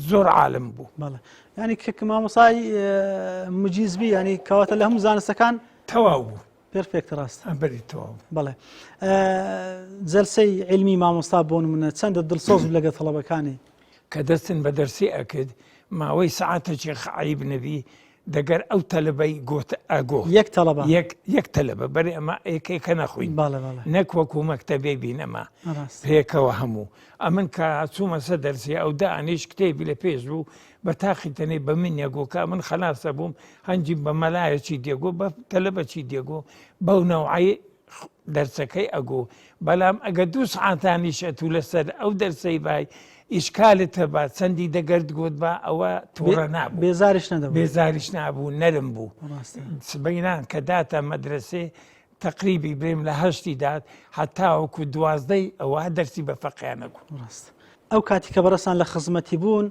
زۆر عالم بوو. بەڵێ یانی کە مامۆسای مجیز بی یانی کەواتە لە هەموو زانستەکان تەواو بوو. پێرفێکت ڕاستە بەری تەواو بەڵێ جەلسەی علمی مامۆستا بۆ نمونە چەندە دڵسۆز لەگە تەڵەبەکانی کە دەستن بە دەرسی ئەکرد ماوەی سعاتێکی عیب نەبی دەگەر ئەو تەلبەی گۆت ئەگۆ یەک تەڵەبە یەک یەک تەلبە بەرێ ئەمە یەکێکە نەخوین نەک وەکو مەکتەبێ بینەما پێکەوە هەموو ئەمن کە چوومە سە دەرسی ئەو دانیش کتێبی لە پێش بوو بە تاقی تەنێ بە من یەگۆ کە من خەلاسە بووم هەنجی بە مەلایەکی دێگۆ بە تەلەبەکی دێگۆ بەو نەوعی دەرسەکەی ئەگۆ بەلام ئەگە دوو سعاتانیش ئەتوو لەسەر ئەو دەرسەی بای ئیشکالت هەبا چەندی دەگەرد گۆت با ئەوە تووڕە نابوو بێزاریش نەدەبوو بێزاریش نابوو نەرم بوو سبەینان کە داتە مەدرسێ تەقریبی برێم لە هەشتی دات هەتاوەکو دوازدەی ئەوە دەرسی بە فەقیانە گوو ڕاست ئەو کاتی کە بەڕێزتان لە خزمەتی بوون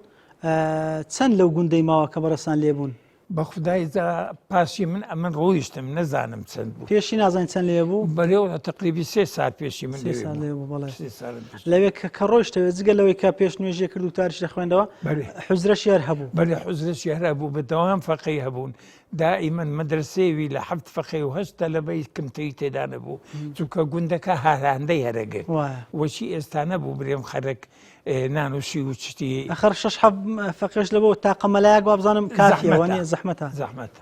چەند لەو گوندەی ماوە کە بەڕێزتان لێ بوون؟ بە خودای جا پاشی من ئەمن ڕۆیشتم نەزانم چەند بوو. پێشی نازانی چەند لێ بوو؟ بەرێ تەقریبی سێ سات پێشی من لێ سات لێ بوو بەڵێ. لەوێ کە کە ڕۆیشتەوێ جگە لەوەی کە پێش نوێژێ کرد و تاریش دەخوێندەوە حوجرەشی هەر هەبوو. بەرێ حوجرەشی هەر هەبوو بە دەوام فەقێی هەبوون دائیمەن مەدرەسەیەوی لە حەفت فەقێ و هەشت تەلەبەی کمتری تێدا نەبوو چونکە گوندەکە هاراندەی هەرەگرت وەچی ئێستا نەبوو برێم خەرک نان و شیر و چتی ئەخەر شەش حەف فەقێش لەبۆ تاقە مەلایەک وابزانم کافیە وانیە زەحمەتە زەحمەت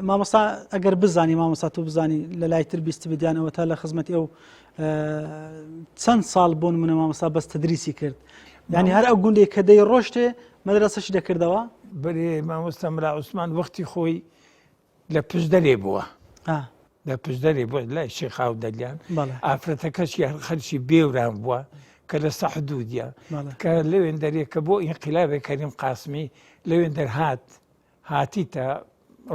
مامۆستا ئەگەر بزانی مامۆستا تو بزانی لە لای تر بیست بدیان ئەوە تا لە خزمەتی ئەو چەند ساڵ بۆن منە مامۆستا بەس تدریسی کرد یعنی هەر ئەو گوندێک کە دەی ڕۆشتێ مەدرەسەشی دەکردەوە بەرێ مامۆستا مەلا عوسمان وەختی خۆی لە پشدەرێ بووە لە پشدەرێ بووە لای شێخاو دەلیان ئافرەتەکەشی هەر خەرشی بێوران بووە کە لە سەحدودیە کە لەوێن دەرێ کە بۆ ئینقلابێ کەریم قاسمی لەوێن دەرهات هاتیتە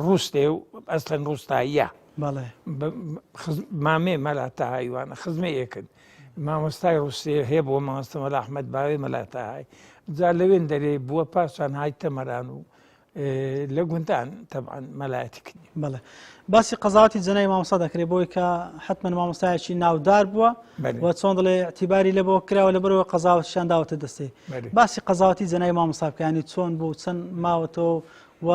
ڕوستێ و ئەسڵەن ڕوستاییە مامێ مەلا تەهایوانە خزمێ یەکن مامۆستای ڕوسێ هەیە بۆ مامۆستا مەلا ئەحمەد باوێ مەلا تەهای جا لەوێن دەرێ بووە پاشان هایتە مەران و. لە گوندان تەبعەن مەلایەتی کردی. بەڵێ باسی قەزاوەتی جەنابی مامۆستا دەکرێت بۆی کە حتمما مامۆستایەکی ناودار بووە و چۆن دەڵێ اعتیباری لە بۆ کراوە لە بەرەوە قەزاوەتیان داوەتە دەستێ باسی قەزاوەتی جەنابی مامۆستا بکانی چۆن بوو چەند ماوەتەوە و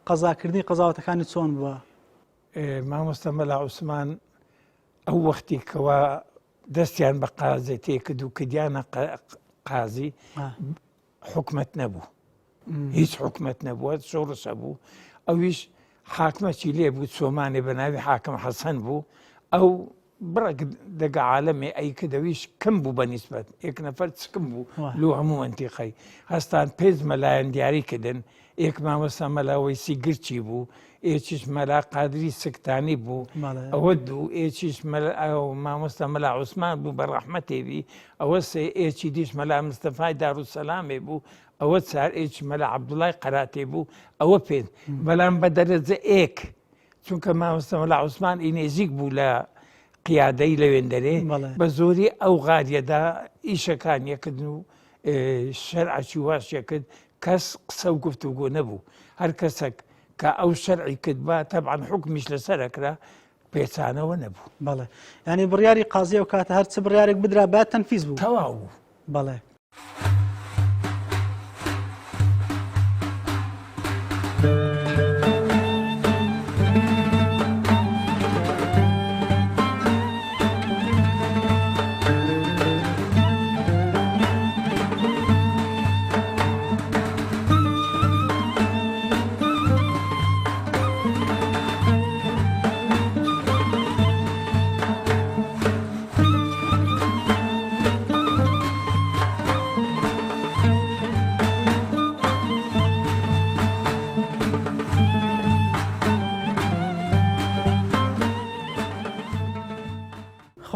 قەزاکردنی قەزاوەتەکانی چۆن بووە؟ مامۆستا مەلا عوسمان ئەو وەختی کەوا دەستیان بە قازێتێ کرد و کردیانە قازی حکومەت نەبوو هیچ حکومەت نەبووە شۆڕشە بوو ئەویش حاکمەکی لێ بوو چۆمانێ بە ناوی حاکم حەسەن بوو ئەو بڕێک دەگە عالەمێ ئەی کە دەویش کەم بوو بە نیسبەت یەک نەفەر چکم بوو لۆ هەموو مەنتیقەی هەستان پێنج مەلایان دیاری کردن یەک مامۆستا مەلا وەیسی گرچی بوو ئێکیش مەلا قادری سکتانی بوو ئەوە دوو ئێکیش مامۆستا مەلا عوسمان بوو بە ڕەحمەتێ بی ئەوە سێ ئێکی دیش مەلا مستەفای داروسەلامێ بوو ئەوە چار ئێکی مەلا عەبدوڵای قەراتێ بوو ئەوە پێنج بەلام بە دەرەجە ئێک چونکە مامۆستا مەلا عوسمان ئی نێزیک بوو لە قیادەی لەوێندەرێ بە زۆری ئەو غاریەدا ئیشەکان یەکردن و شەرعەکی واشە کرد کەس قسە و گفتوگۆ نەبوو هەر کەسێک کە ئەو شەرعی کردبا تەبعەن حوکمیش لەسەر ئەکرا پێچانەوە نەبوو. بەڵێ یانی بڕیاری قازی ئەو کاتە هەر چ بڕیارێک بدرا باید تەنفیز بوو. تەواو بوو. بەڵێ.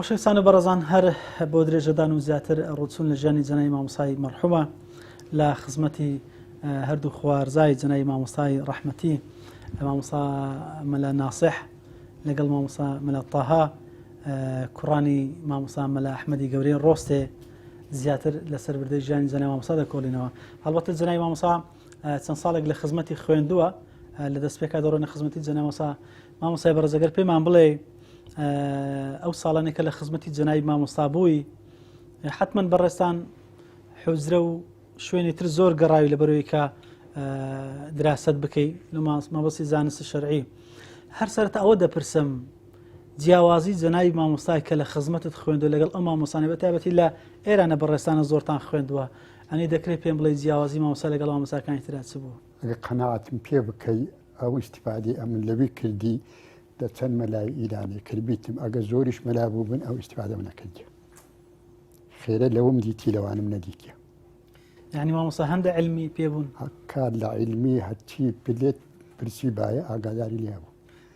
خۆشەویستان و بەڕێزان هەر بۆ درێژەدان و زیاتر ڕووچوون لە ژیانی جەنابی مامۆستای مەرحومە لە خزمەتی هەردوو خوارزای جەنابی مامۆستای ڕەحمەتی مامۆستا مەلا ناسح لەگەڵ مامۆستا مەلا تاها کوڕانی مامۆستا مەلا ئەحمەدی گەورەی ڕۆستێ زیاتر لەسەر بردەی ژیانی جەنابی مامۆستا دەکۆڵینەوە هەڵبەتە جەنابی مامۆستا چەند ساڵێک لە خزمەتی خوێندووە لە دەستپێکا دەڕۆنە خزمەتی جەنابی مامۆستا مامۆستای بەڕێزەگەر پێمان بڵێ ئەو ساڵانێک کە لە خزمەتی جەنابی مامۆستا بووی حتمما بەڕێستان حوجرە و شوێنی تر زۆر گەڕاوی لەبەرەوەی کە دراست بکەی مەبەستی زانست شەرعی هەر سەرەتا ئەوە دەپرسم جیاوازی جەنابی مامۆستای کە لە خزمەتت خوێندو لەگەڵ ئەو مامۆسانە بە تایبەتی لە ئێرانە بەڕێستانە زۆرتان خوێندووە ئەنی دەکرێت پێم بڵێ جیاوازی مامۆستا لەگەڵ مامۆساکانی ترا چ بوو؟ ئەگەر قەناعەتم پێ بکەی ئەو ئیستیفادەی ئەمن لەوی کردی دە چەند مەلای ئیرانی کردبیتم ئەگە زۆریش مەلا بووبن ئەو ئیستیفادەم نەکردیە خێرە لەوم دیتی لەوانم نەدیتیە. یعنی مامۆستا هەندە علمی پێ بوون؟ کار لە علمی هەرچی پلێت پرسی بایە ئاگاداری لێ بوو.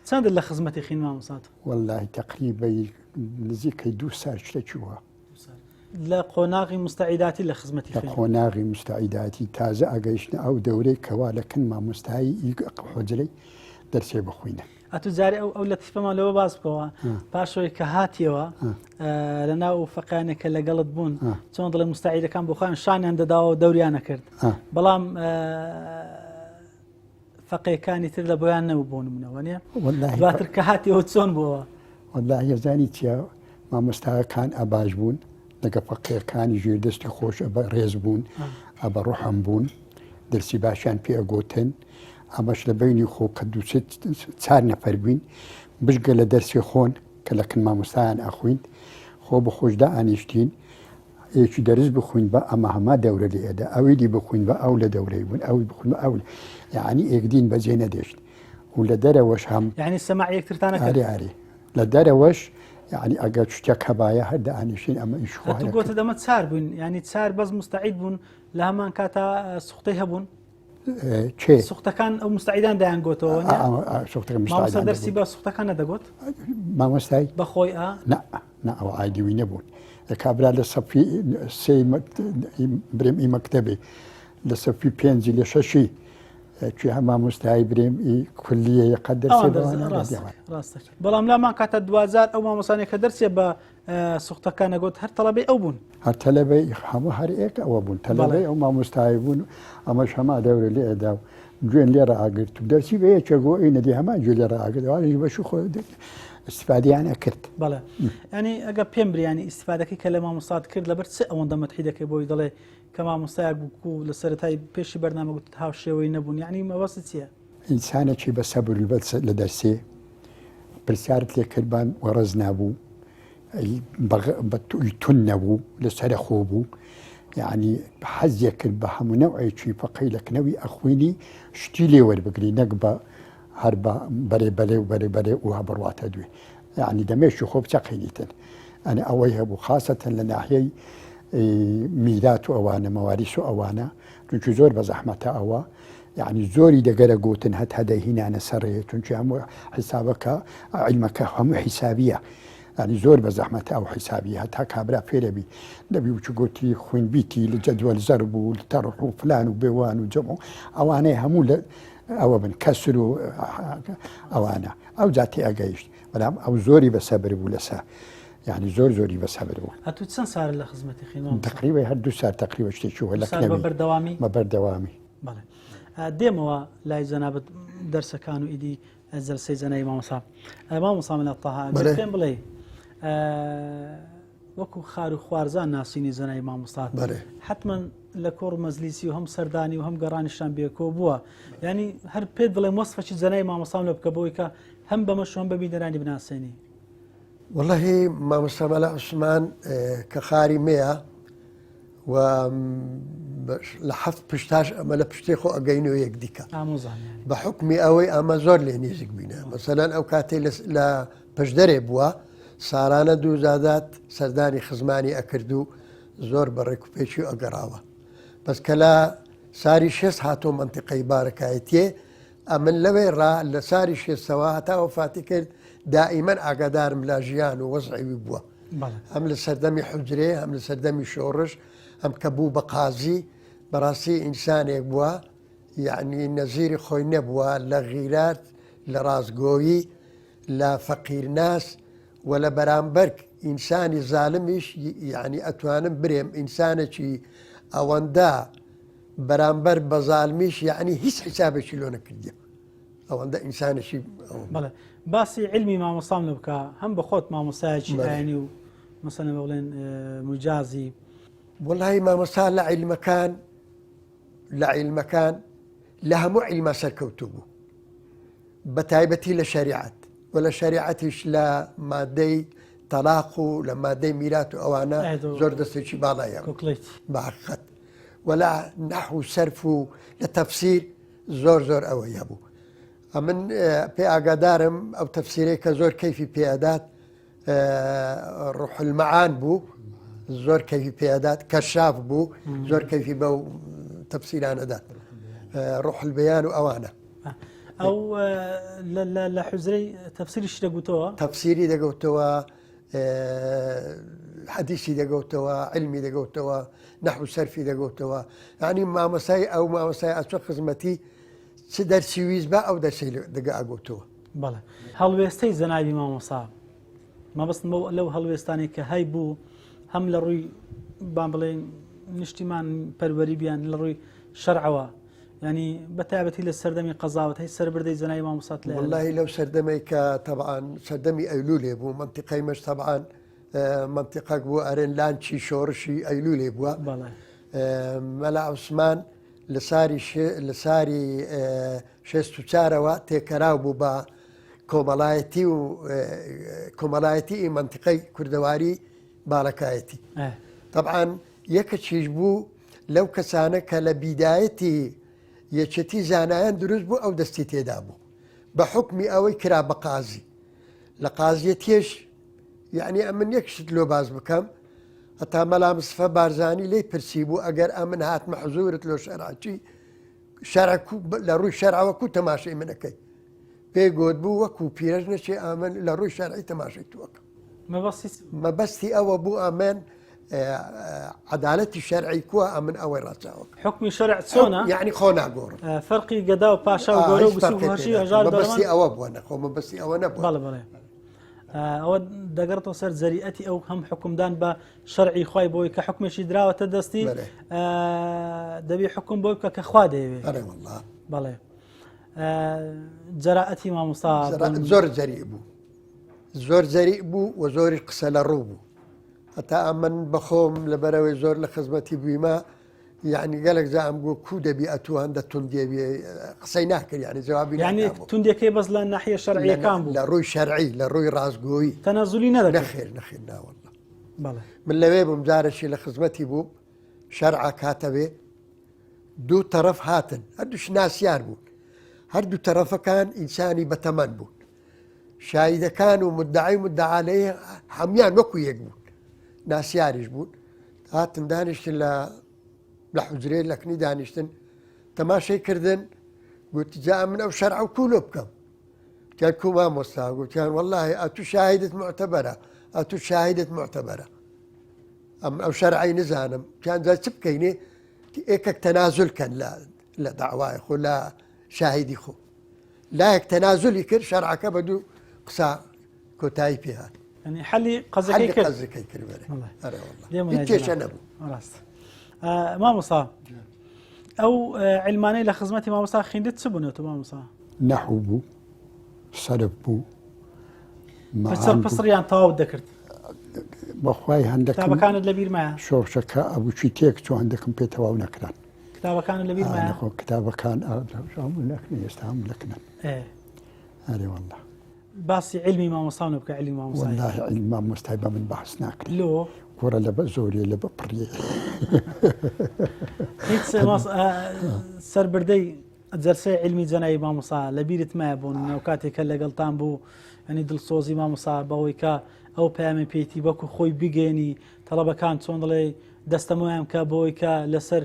چەندت لە خزمەتی خین مامۆستا؟ واللهی تەقریبەی نزیکەی دوو سال شتێکی وە. لە قۆناغی مستعیداتی لە خزمەتی لە قۆناغی مستعیداتی تازە ئەگەیشتە ئەو دەورەی کەوا لە کن مامۆستایی حۆجرەی دەرسێ بخوینە. ئەتو جارێ ئەو ئەو لەتیفەمان لەوە باس بکەوە پاشەوەی کە هاتیەوە لە ناو ئەو فەقیانێک کە لەگەڵت بوون چۆن دڵێ مستعیدەکان بۆ خۆیان شانیان دەداوە و دەوریان نەکرد بەڵام فەقێکانی تر لە بۆیان نەبوو بۆ نمونەوە نیە دواتر کە هاتیەوە چۆن بووە واللهی زانی چیە مامۆستاکان ئەباش بوون لەگە فەقێکانی ژێر دەستی خۆش ئەبە ڕێز بوون ئەبە ڕحم بوون دەرسی باشیان پێ ئەگۆتن ئەمەش لە بەینی خۆ کە دوو چار نەفەر بووین بژگە لە دەرسی خۆن کە لە کن مامۆستایان ئەخوین خۆ بە خۆش دائەنیشتین یەکی دەرس بخوین بە ئەمە هەما دەورە لێ ئەدا ئەوی دی بخوین بە ئەو لە دەورەی بوون ئەوی بخوین بە ئەو یعنی ئێکدین بەجێ نەدێشت و لە دەرەوەش هەم یعنی سەماع یەکترتانە ئارێ ئارێ لە دەرەوەش یعنی ئەگەر شتێک هەبایە هەر دائەنیشتین ئەمە ئیش خۆ هەر گۆتە دەمە چار بووین یعنی چار بەس مستعید بوون لە هەمان کاتا سوختەی هەبوون کێ؟ سوختەکان ئەو مستعیدان دەیان گۆتەوە مامۆستا دەرسی بە سوختەکان نەدەگوت مامۆستای بەخۆی ئا نا نا ئەوە ئایدیوی نەبوون کابرا لە سەفی سێ برێم ئی مەکتەبێ لە سەفی پێنجی لە شەشی. کوێ مامۆستای برێم ئی کولیە قەت دەرسێ ڕاستە بەڵام لامان کاتە دوجار ئەو مامۆسانێک کە دەرسێ بە سوختەکان نەگوت هەر تەڵەبەی ئەو بوون هەر تەلەبەی هەموو هەر ئێک ئەوە بوون تەلەبەی ئەو مامۆستای بوون ئەمەش هەما دەورە لێ ئەدا و گوێن لێ ڕائگرت و دەرسی بە یەکێک بۆ ئەی نەدی هەمان گوێ لێ ڕائگرت ئەوانیش بەشی خۆ استفادیان ئەکرد بەڵێ ینی ئەگە پێم بریانی ئیسفادەکەی کە لە مامۆستات کرد لەبەر چ ئەوەندە مەتحی دەکەی بۆی دەڵێ کە مامۆستایەک بوو لە سەرەتای پێشی بەرنامە گوتت هاوشێوەی نەبوون یعنی مەبەست چییە؟ ئینسانێکی بە سەبر لە دەرسێ پرسیارت لێ کردبان وەڕەز نابوو تون نەبوو لەسەرە خۆ بوو یعنی حەزیە کرد بە هەموو نەوعێکی فەقەی لە کنەوی ئەخوینی شتی لێ وەربگری نەک بە هەر بە بەرێ بەرێ و بەرێ بەرێ و بڕواتە دوێ یعنی دەمێشی خۆ بچەقینیتن ئەنی ئەوەی هەبوو خاصەتەن لە ناحیەی میرات و ئەوانە مەواریس و ئەوانە چونکی زۆر بە زەحمەتە ئەوە یعنی زۆری دەگەرە گوتن هەت هەدە هینانە سەرێ چونکی هەموو حیسابەکە عیلمەکە هەموو حیسابیە ینی زۆر بە زەحمەتە ئەو حیسابی هەتا کابرا فێرەبی دەبی وچ گوتی خوین بیتی لە جەدوەل زەرب و تەڕح و فلان و بێوان و جەم و ئەوانەی هەموو لە ئەوە بن کەسر و ئەوانە ئەو جاتی ئەگەیشت بەڵام ئەو زۆری بە سەبر بوو لەسە یعنی زۆر زۆری بە سەبر بوو ئەتوو چەند سار لە خزمەتی خینەوە تقریبا هەر دوو سار تقریبا شتێکی وە لە بەردەوامی بە بەردەوامی بەڵێ دێمەوە لای جەنابەت دەرسەکان و ئیدی جلسەی جەنای مامۆسا مامۆسا من تەها پێم بڵێ وەکو خار و خوارزان ناسینی جەنای مامۆستا حتمما لە کۆڕ مەزلیسی و هەم سەردانی و هەم گەڕانیشتان بێکۆ بووە ینی هەر پێت بڵێم وەسفەکی جەنای مامۆسام لە بکە بۆی کە هەم بەمە شۆن بە بینەرانی بناسێنی وەڵاهی مامۆستا مەلا عوسمان کە خاری مەیە و لە حەفت پشتاش ئەمە لە پشتی خۆ ئەگەینەوە یەک دیکە بە حکمی ئەوەی ئەمە زۆر لێ نێزیک بینە مەسەلەن ئەو کاتێک لە پشدەرێ بووە سارانە دووزادات سەردانی خزمانی ئەکرد و زۆر بە ڕێکوپێکی ئەگەڕاوە بەس کە لە ساری شێست هاتۆ منتیقەی بارەکایەتێ ئەمن لەوێ ڕا لە ساری شێستەوە هەتا وەفاتی کرد دائیمەن ئاگادارم لە ژیان و وەزعی وی بووە هەم لە سەردەمی حوجرێ هەم لە سەردەمی شۆڕش هەم کە بوو بە قازی بەڕاستی ئینسانێک بووە یعنی نەزیری خۆی نەبووە لە غیرات لە ڕاستگۆیی لە فەقیرناس و لە بەرامبەر ئینسانی زالمیش یعنی ئەتوانم برێم ئینسانێکی ئەوەندە بەرامبەر بە زالمیش یعنی هیچ حیسابێکی لۆ نەکردیە ئەوەندە ئینسانێکی بەڵێ باسی علمی مامۆستام لە بکە هەم بە خۆت مامۆستایەکی ئاینی و مەسەنە بڵێن مجازی وڵی مامۆستا لە عیلمەکان لە عیلمەکان لە هەموو عیلمە سەرکەوتوو بوو بە تایبەتی لە شەریعەت و لە شەریعەتیش لە مادەی تەلاق و لە مادەی میرات و ئەوانە زۆر دەستێکی باڵایە بەحقیقەت و لە نەحو و سەرف و لە تەفسیر زۆر زۆر ئەوەی هەبوو ئەمن پێ ئاگادارم ئەو تەفسیرەی کە زۆر کەیفی پێدات ڕوح المعان بوو زۆر کەفی پێدات کەشاف بوو زۆر کەفی بەو تەفسیرانەدات ڕوح البیان و ئەوانە ئەو لە حوزرەی تەفسیریش دەگوتەوە تەفسیری دەگوتەوە حەدیسی دەگوتەوە علمی دەگوتەوە نەحو سەرفی دەگوتەوە ینی مامەسای ئەو مامەسای ئەچۆ خزمەتی چ دەرسی ویست بە ئەو دەرسی دەگە ئەگوتەوە بەڵێ هەڵوێستەی جەنابی مامۆسا مەبەستم بەو لەو هەڵوێستانەی کە هەی بوو هەم لە ڕووی بان بڵێن نیشتیمان پەروەری بیان لە ڕووی شەرعەوە ینی بە تایبەتی لە سەردەمی قەزاوت هەی سەربردەی جەنابی مامۆسات لە واللهی لەو سەردەمەی کە تەبعاان سەردەمی ئەیلولێ بوو منتیقەی مەش تەبعاان منتیقەک بوو ئەرێن لانچی شۆڕشی ئەیلولێ بووە مەلا عوسمان لە ساری لە ساری شێست و چارەوە تێکەراو بوو بە کۆمەڵایەتی و کۆمەڵایەتی ئی منتیقەی کوردەواری باڵەکایەتی طبعاان یەکەکیش بوو لەو کەسانە کە لە بیدایەتی یەکێتی زانایان دروست بوو ئەو دەستی تێدا بوو بە حکمی ئەوەی کرا بە قازی لە قازیەتێش یعنی ئەمن یەک شت لۆ باز بکەم هەتا مەلا مستەفا بارزانی لێی پرسی بوو ئەگەر ئەمن هاتمە حزورت لۆ شەرعچی شەرع لە ڕووی شەرعەوە کو تەماشەی منەکەی پێی گوت بوو وەکو پیرەژ نەچێ ئامن لە ڕووی شەرعی تەماشەی توەکە مەبەستی ئەوە بوو ئەمن. عەدالەتی شەرعی کووە ئەمن ئەوەی ڕاچاوە حکمی شەرع چۆنە یعنی خۆ ناگۆڕم فەرقی گەدا و پاشا و گەورە و بچوک و هەرچی هەژار مەبەستی ئەوە بووە نەخۆ مەبەستی ئەوە نەبوو بەڵێ بەڵێ ئەوە دەگەڕێتەوە سەر جەریئەتی ئەو هەم حکومدان بە شەرعی خوای بۆی کە حکمێکی دراوەتە دەستی دەبی حکم بۆی بکە کە خوا دەیەوێت بەڵێ جەرائەتی مامۆستا زۆر جەری بوو زۆر جەری بوو و زۆری قسە لە ڕوو بوو هەتا ئەمن بەخۆم لەبەرەوەی زۆر لە خزمەتی بوویمە یعنی گەلک جا ئەم گۆ کو دەبی ئەتوو هەندە توندێ قسەی ناکرد یعنی جوابی یعنی توندەکەی بەس لە ناحیە شەرعیەکان بوو لە ڕووی شەرعی لە ڕووی ڕاستگۆیی تەنەزولی نەدەکرد نەخێر نەخێر ناوەڵڵا من لەوێ بووم جارێکی لە خزمەتی بووم شەرع کاتەوێ دوو تەرەف هاتن هەردووش ناسیار بوون هەردوو تەرەفەکان ئینسانی بەتەمەن بوون شایدەکان و مدعی مدعالەیە هەموان وەکو یەک بوون ناسیاریش بوون هاتن دانیشتن لە لە حجرێ لەکنی دانیشتن تەماشای کردن گوتی جا من ئەو شەرع و کوولۆ بکەم گوتیان کو مامۆستا گوتیان واللهی ئەتو شاهیدت معتبەرە ئەتو شاهیدت معتبەرە ئەم ئەو شەرعی نزانم گوتیان جا چ بکەینێ ئێکەک تەنازل کەن لە لە داوای خۆ لە شاهیدی خۆ لایەک تەنازلی کرد شەرعەکە بە دوو قسە کۆتایی پێهات یعنی حەلی قەزەکەی کرد قەزەکەی کرد بەرێ ئەرێ والله هیچ کێشە نەبوو ڕاست مامۆستا ئەو علمانەی لە خزمەتی مامۆستا خوێندت چ بوون تۆ مامۆستا؟ نەحو بوو، سەرف بوو، پسڕ پسڕیان تەواو دەکرد. بەخوای هەندەکم کتابەکانت لەبیر مایە؟ شۆڕشەکە ئەبووچی تێک چۆ هەندەکم پێ تەواو نەکران. کتابەکانت لەبیر مایە؟ نەخۆ کتابەکان هەموو نەکنن ئێستا هەموو لەکنن. ئەرێ والله. باسی عیلمی مامۆستاونە بکە عیلمی مامۆستای. وەڵاهی عیلمی مامۆستای بە من باس ناکرێ. لۆ؟ کوڕە لە بە زۆریە لە بە پڕیە. هیچ سەربردەی جەلسەی عیلمی جەنابی مامۆستا لە بیرت مایە بۆ نمونە ئەو کاتێک کە لەگەڵتان بوو ینی دڵسۆزی مامۆستا بەوەی کە ئەو پەیامی پێیتی وەکو خۆی بگەێنی تەڵەبەکان چۆن دەڵێ دەستەمۆیان کە بۆی کە لەسەر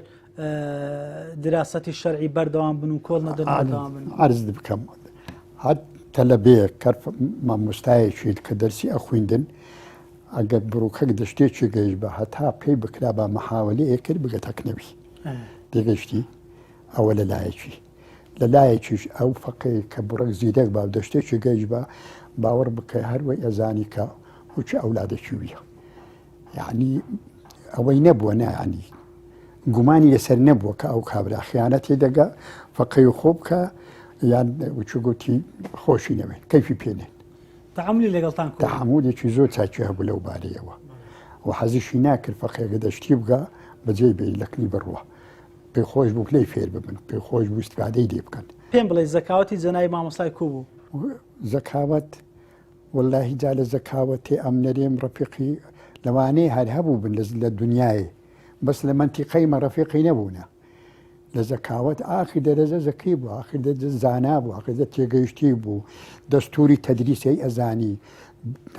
دراسەتی شەرعی بەردەوام بن و کۆڵ نەدەن بەردەوام بن. عەرزت بکەم هەر تەلەبەیەک کەر مامۆستایەکی کە دەرسی ئەخویندن ئەگەر بڕوکەک دە شتێکی گەیشت بە هەتا پێی بکرا بە مەحاوەلەیە کرد بگەتە کنەوی تێگەشتی ئەوە لە لایەکی لە لایەکیش ئەو فەقەی کە بڕێک زیرەک با و دە شتێکی گەیشت بە باوەڕ بکە هەروەی ئەزانی کە هوچ ئەولادێکی ویە یعنی ئەوەی نەبووە نایانی گومانی لەسەر نەبووە کە ئەو کابرا خیانەتی دەگە فەقەی خۆ بکە یان وچگوتی خۆشی نەوێت کەیفی پێنێت تعاملی لەگەڵتان تحملێکی زۆر چاکی هەبوو لەو بارەیەوە و حەزیشی ناکرد فەقێگە دەشتی بگە بەجێ بێ لەکنی بڕوە پێ خۆش بوو لێی فێر ببن پێ خۆش بوو استفادەی لێ بکەن پێم بڵێ زەکاوەتی جەنای مامۆستای کو بوو زەکاوەت وەلاهی جا لە زەکاوەتێ ئەم نەرێم ڕەفیقی لەوانەیە هەر هەبوو بن لە دنیایێ بەس لە مەنتیقەی مە ڕەفیقی نەبوونە لە زەکاوەت ئاخر دەرەجە زەکی بوو ئاخر دەرەجە زانا بوو ئاخر دە تێگەیشتی بوو دەستوری تەدریسەی ئەزانی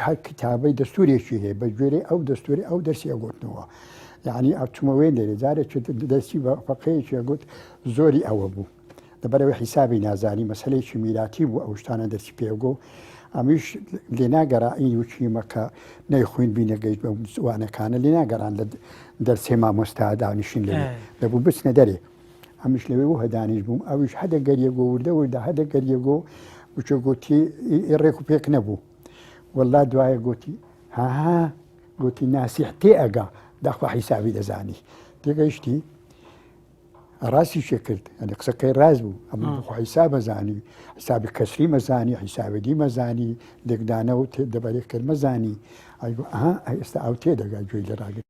هەر کتابەی دەستورێکی هەیە بە گوێرەی ئەو دەستوری ئەو دەرسی ئەگوتنەوە یعنی ئەچمە وێن دەرێ جارێکی دەرسی بە فەقەیەکی ئەگوت زۆری ئەوە بوو لەبەرئەوەی حیسابی نازانی مەسەلەیەکی میراتی بوو ئەو شتانە دەرسی پێگۆ ئەمیش لێ ناگەرا این وچیمە کە نەیخوین بینە گەیشت بە وانەکانە لێ ناگەران لە دەرسێ مامۆستا دانیشین لەوێ دەبوو بچنە دەرێ ئەمیش لەوێ و هەدانیش بووم ئەویش هەدە گەریەگۆ وردە وردە هەدە گەریەگۆ وچە گوتی ڕێک و پێک نەبوو والله دوایە گوتی ها گوتی ناسیح تێ ئەگا داخوا حیسابی دەزانی تێگەیشتی ڕاستیشی کرد یعنی قسەکەی ڕاست بوو ئەمن بخۆ حیساب مەزانی حیسابی کەسری مەزانی حیسابی دی مەزانی لێکدانە و دەبەرێک کرد مەزانی ئەیگو ئەها ئێستا ئەو تێدەگا گوێی لێ ڕاگرت.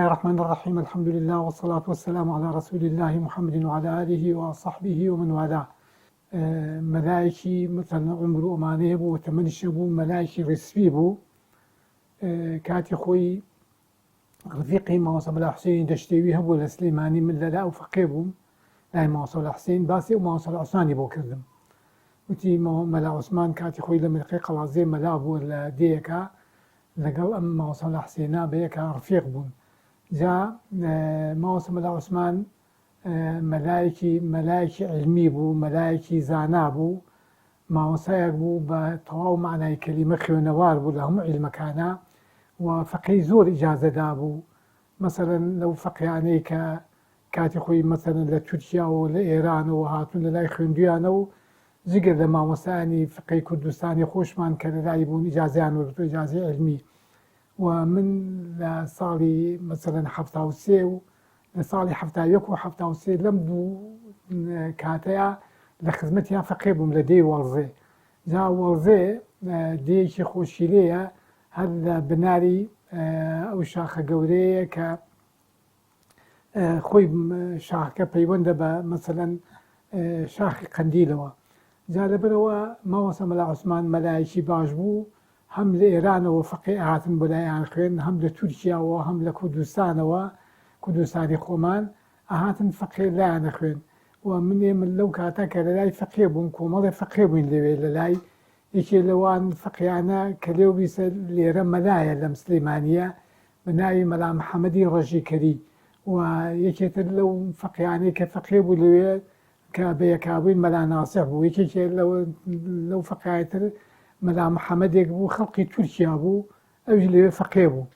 الرحمن الرحیم الحمد لله والصلاة والسلام علی رسول الله محمد وعلى آله وصحبه ومن والاه مەلایەکی مەسەلەن عومر و ئەمانەی هەبوو و تەمەنیش هەبوو مەلایەکی ڕیسپی بوو کاتی خۆی ڕفیقی مامۆستا مەلا حوسێنی دەشتێوی هەبوو لە سلێمانی من لەلا ئەو فەقێ بووم لای مامۆستا مەلا حوسێن باسی ئەو مامۆستا مەلا عوسمانی بۆ کردم وتی مەلا عوسمان کاتی خۆی لە منقەی قەڵازێ مەلا بووە لە دێیەکە لەگەڵ ئەم مامۆستا مەلا حوسێنە بەیەکا ڕفیق بوون جا مامۆستا مەلا عوسمان مەلایەکی مەلایەکی عیلمی بوو، مەلایەکی زانا بوو، مامۆستایەک بوو بە تەواو مەعنای کەلیمە خوێنەوار بوو لە هەموو عیلمەکانا و فەقێی زۆر ئیجازە دابوو، مەسەلەن لەو فەقێیانەی کە کاتی خۆی مەسەلەن لە تورکیاوە و لە ئێرانەوە هاتوون لە لای خوێندوویانە و جگە لە مامۆستایانی فقێی کوردستانی خۆشمان کە لە لای بوون ئیجازەیان وەرگرتووە ئیجازەی عیلمی و من لە ساڵی مەسەلەن 73 و لە ساڵی 71 و 73 لەم دوو کاتەیا لە خزمەتیان فەقێ بووم لە دێی وەڵزێ جا وەڵزێ دێیەکی خۆشیلەیە هەر لە بناری ئەو شاخە گەورەیە کە خۆی شاخەکە پەیوەندە بە مەسەلەن شاخی قەندیلەوە جا لەبەرەوە مامۆستا مەلا عوسمان مەلایەکی باش بوو هەم لە ئێرانەوە فەقێ ئەهاتن بۆ لایان خوێن هەم لە تورکیاوە هەم لە کوردستانەوە کوردستانی خۆمان ئەهاتن فەقێ لایان ئەخوێن و من ئێمە لەو کاتە کە لە لای فەقێ بووم کۆمەڵێ فەقێ بووین لەوێ لە لای یەکێ لەوان فەقیانە کە لێو بیسە لێرە مەلایە لەم سلێمانییە بە ناوی مەلا محەمەدی ڕەژیکەری و یەکێ تر لەو فەقیانەی کە فەقێ بوو لەوێ کە بە یەکابووین مەلا ناسح بوو یەکێکێ لەو فەقیای تر مەلا محەمەدێک بوو خەڵقی تورکیا بوو ئەویش لەوێ فەقێ بوو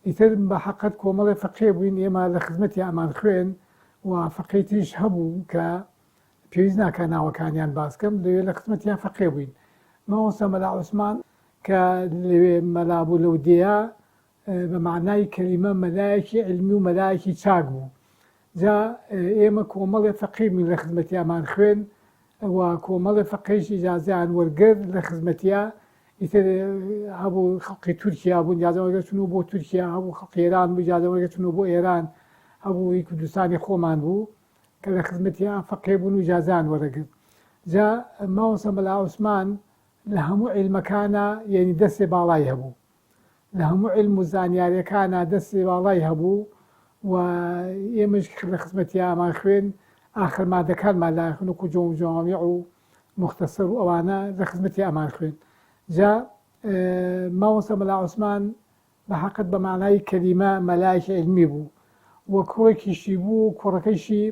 ئیتر بە حەقەت کۆمەڵێ فەقێ بووین ئێمە لە خزمەتی ئەمان خوێن و فەقێی تریش هەبوو کە پێویست ناکا ناوەکانیان باس کەم لەوێ لە خزمەتیان فەقێ بووین مامۆستا مەلا عوسمان کە لەوێ مەلا بوو لەو دێیە بە مەعنای کەلیمە مەلایەکی عیلمی و مەلایەکی چاک بوو جا ئێمە کۆمەڵێ فەقێ بووین لە خزمەتیامان خوێن و کۆمەڵێ فەقێیش ئیجازەیان وەرگرت لە خزمەتیا ئیتر هەبوو خەڵقی تورکیا بوون ئیجازە وەرگرت چوون بۆ تورکیا هەبوو خەڵقی ئێران بوو ئیجازە وەرگرت چوون بۆ ئێران هەبوو کوردستانی خۆمان بوو کە لە خزمەتیا فەقێ بوون و ئیجازەیان وەرەگرت جا مامۆستا مەلا عوسمان لە هەموو عیلمەکانا یەنی دەستێ باڵای هەبوو لە هەموو عیلم و زانیاریەکانا دەستی باڵای هەبوو و ئێمەش لە خزمەتیا ئەمان خوێن ئاخر مادەکانمان لا خوێن وەکو جۆم جوامیع و موختەسەر و ئەوانە لە خزمەتی ئەمان خوێن جا مامۆستا مەلا عوسمان بە حەقت بە معنای کەلیمە مەلایەکی عیلمی بوو و کوڕێکیشی بوو کوڕەکەیشی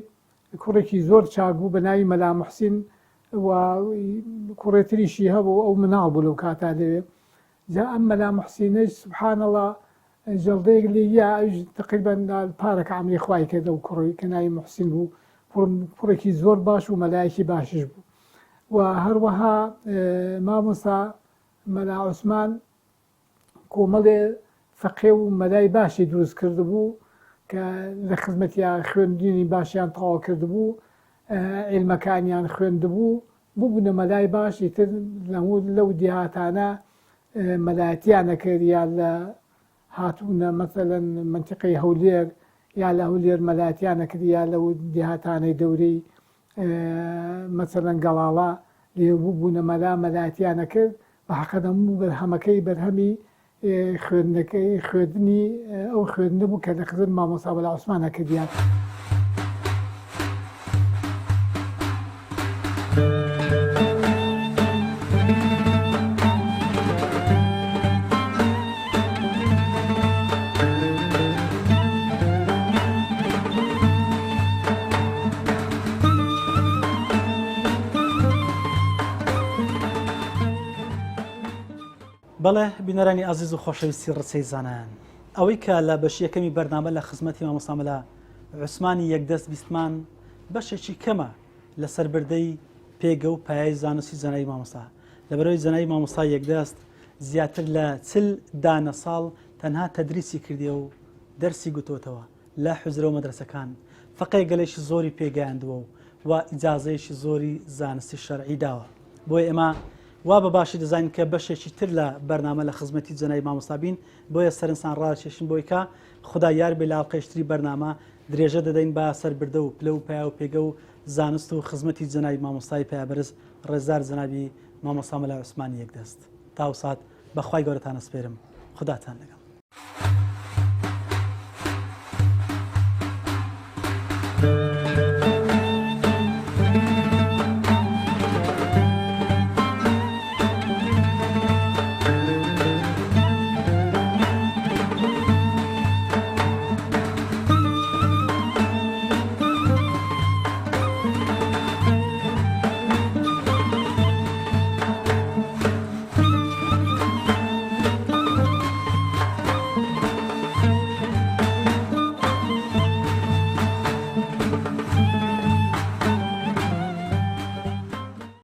کوڕێکی زۆر چاک بوو بە ناوی مەلا محسین و کوڕێتریشی هەبوو ئەو مناڵ بوو لەو کاتا لەوێ جا ئەم مەلا موحسینەش سبحان اللە جەڵدەیەک لێی یا ئەویش تقریبا پارەکە عەمری خوای کرد ئەو کوڕی کە ناوی موحسین بوو کوڕێکی زۆر باش و مەلایەکی باشیش بوو و هەروەها مامۆستا مەلا عوسمان کۆمەڵێ فەقێ و مەلای باشی دروست کردبوو کە لە خزمەتیا خوێندنی باشیان تەواو کردبوو عیلمەکانیان خوێندبوو ببونە مەلای باش ئیتر لەموو لەو دێهاتانە مەلایەتیان ئەکرد یا لە هاتوونە مەسەلەن مەنتیقەی هەولێر یا لە هەولێر مەلایەتیان ئەکرد یا لەو دێهاتانەی دەورەی مەسەلەن گەڵاڵە لێ ببوونە مەلا مەلایەتیان ئەکرد بە حەقەت هەموو بەرهەمەکەی بەرهەمی خوێندنەکەی خوێندنی ئەو خوێندنە بوو کە لە خزمەت مامۆستا مەلا عوسمانە کردیان. بەڵێ بینەرانی ئازیز و خۆشەویستی ڕچەی زانایان ئەوەی کە لە بەشی یەکەمی بەرنامە لە خزمەتی مامۆستا مەلا عوسمانی یەکدەست بیستمان بەشێکی کەمە لە سەربردەی پێگە و پایەی زانستی زانایی مامۆستا لەبەرەوەی زانایی مامۆستا یەکدەست زیاتر لە چل دانە ساڵ تەنها تەدریسی کردیە و دەرسی گوتۆتەوە لە حوجرە و مەدرەسەکان فەقێ گەلێکی زۆری پێگەیاندووە و و ئیجازەیەکی زۆری زانستی شەرعی داوە بۆیە ئێمە. وا بە باشی دەزانین کە بەشێکی تر لە بەرنامە لە خزمەتی جەنابی مامۆستا بین، بۆیە سەرنجتان ڕادەکێشین بۆی کە خودا یار بێ لە ئەڵقەیشتری بەرنامە درێژە دەدەین بە سەربردە و پلە و پایە و پێگە و زانست و خزمەتی جەنابی مامۆستای پایەبەرز ڕێزدار جەنابی مامۆستا مەلا عوسمانی یەکدەست. تا ئەوسات بە خوای گەورەتان ئەسپێرم. خوداتان لەگەڵ.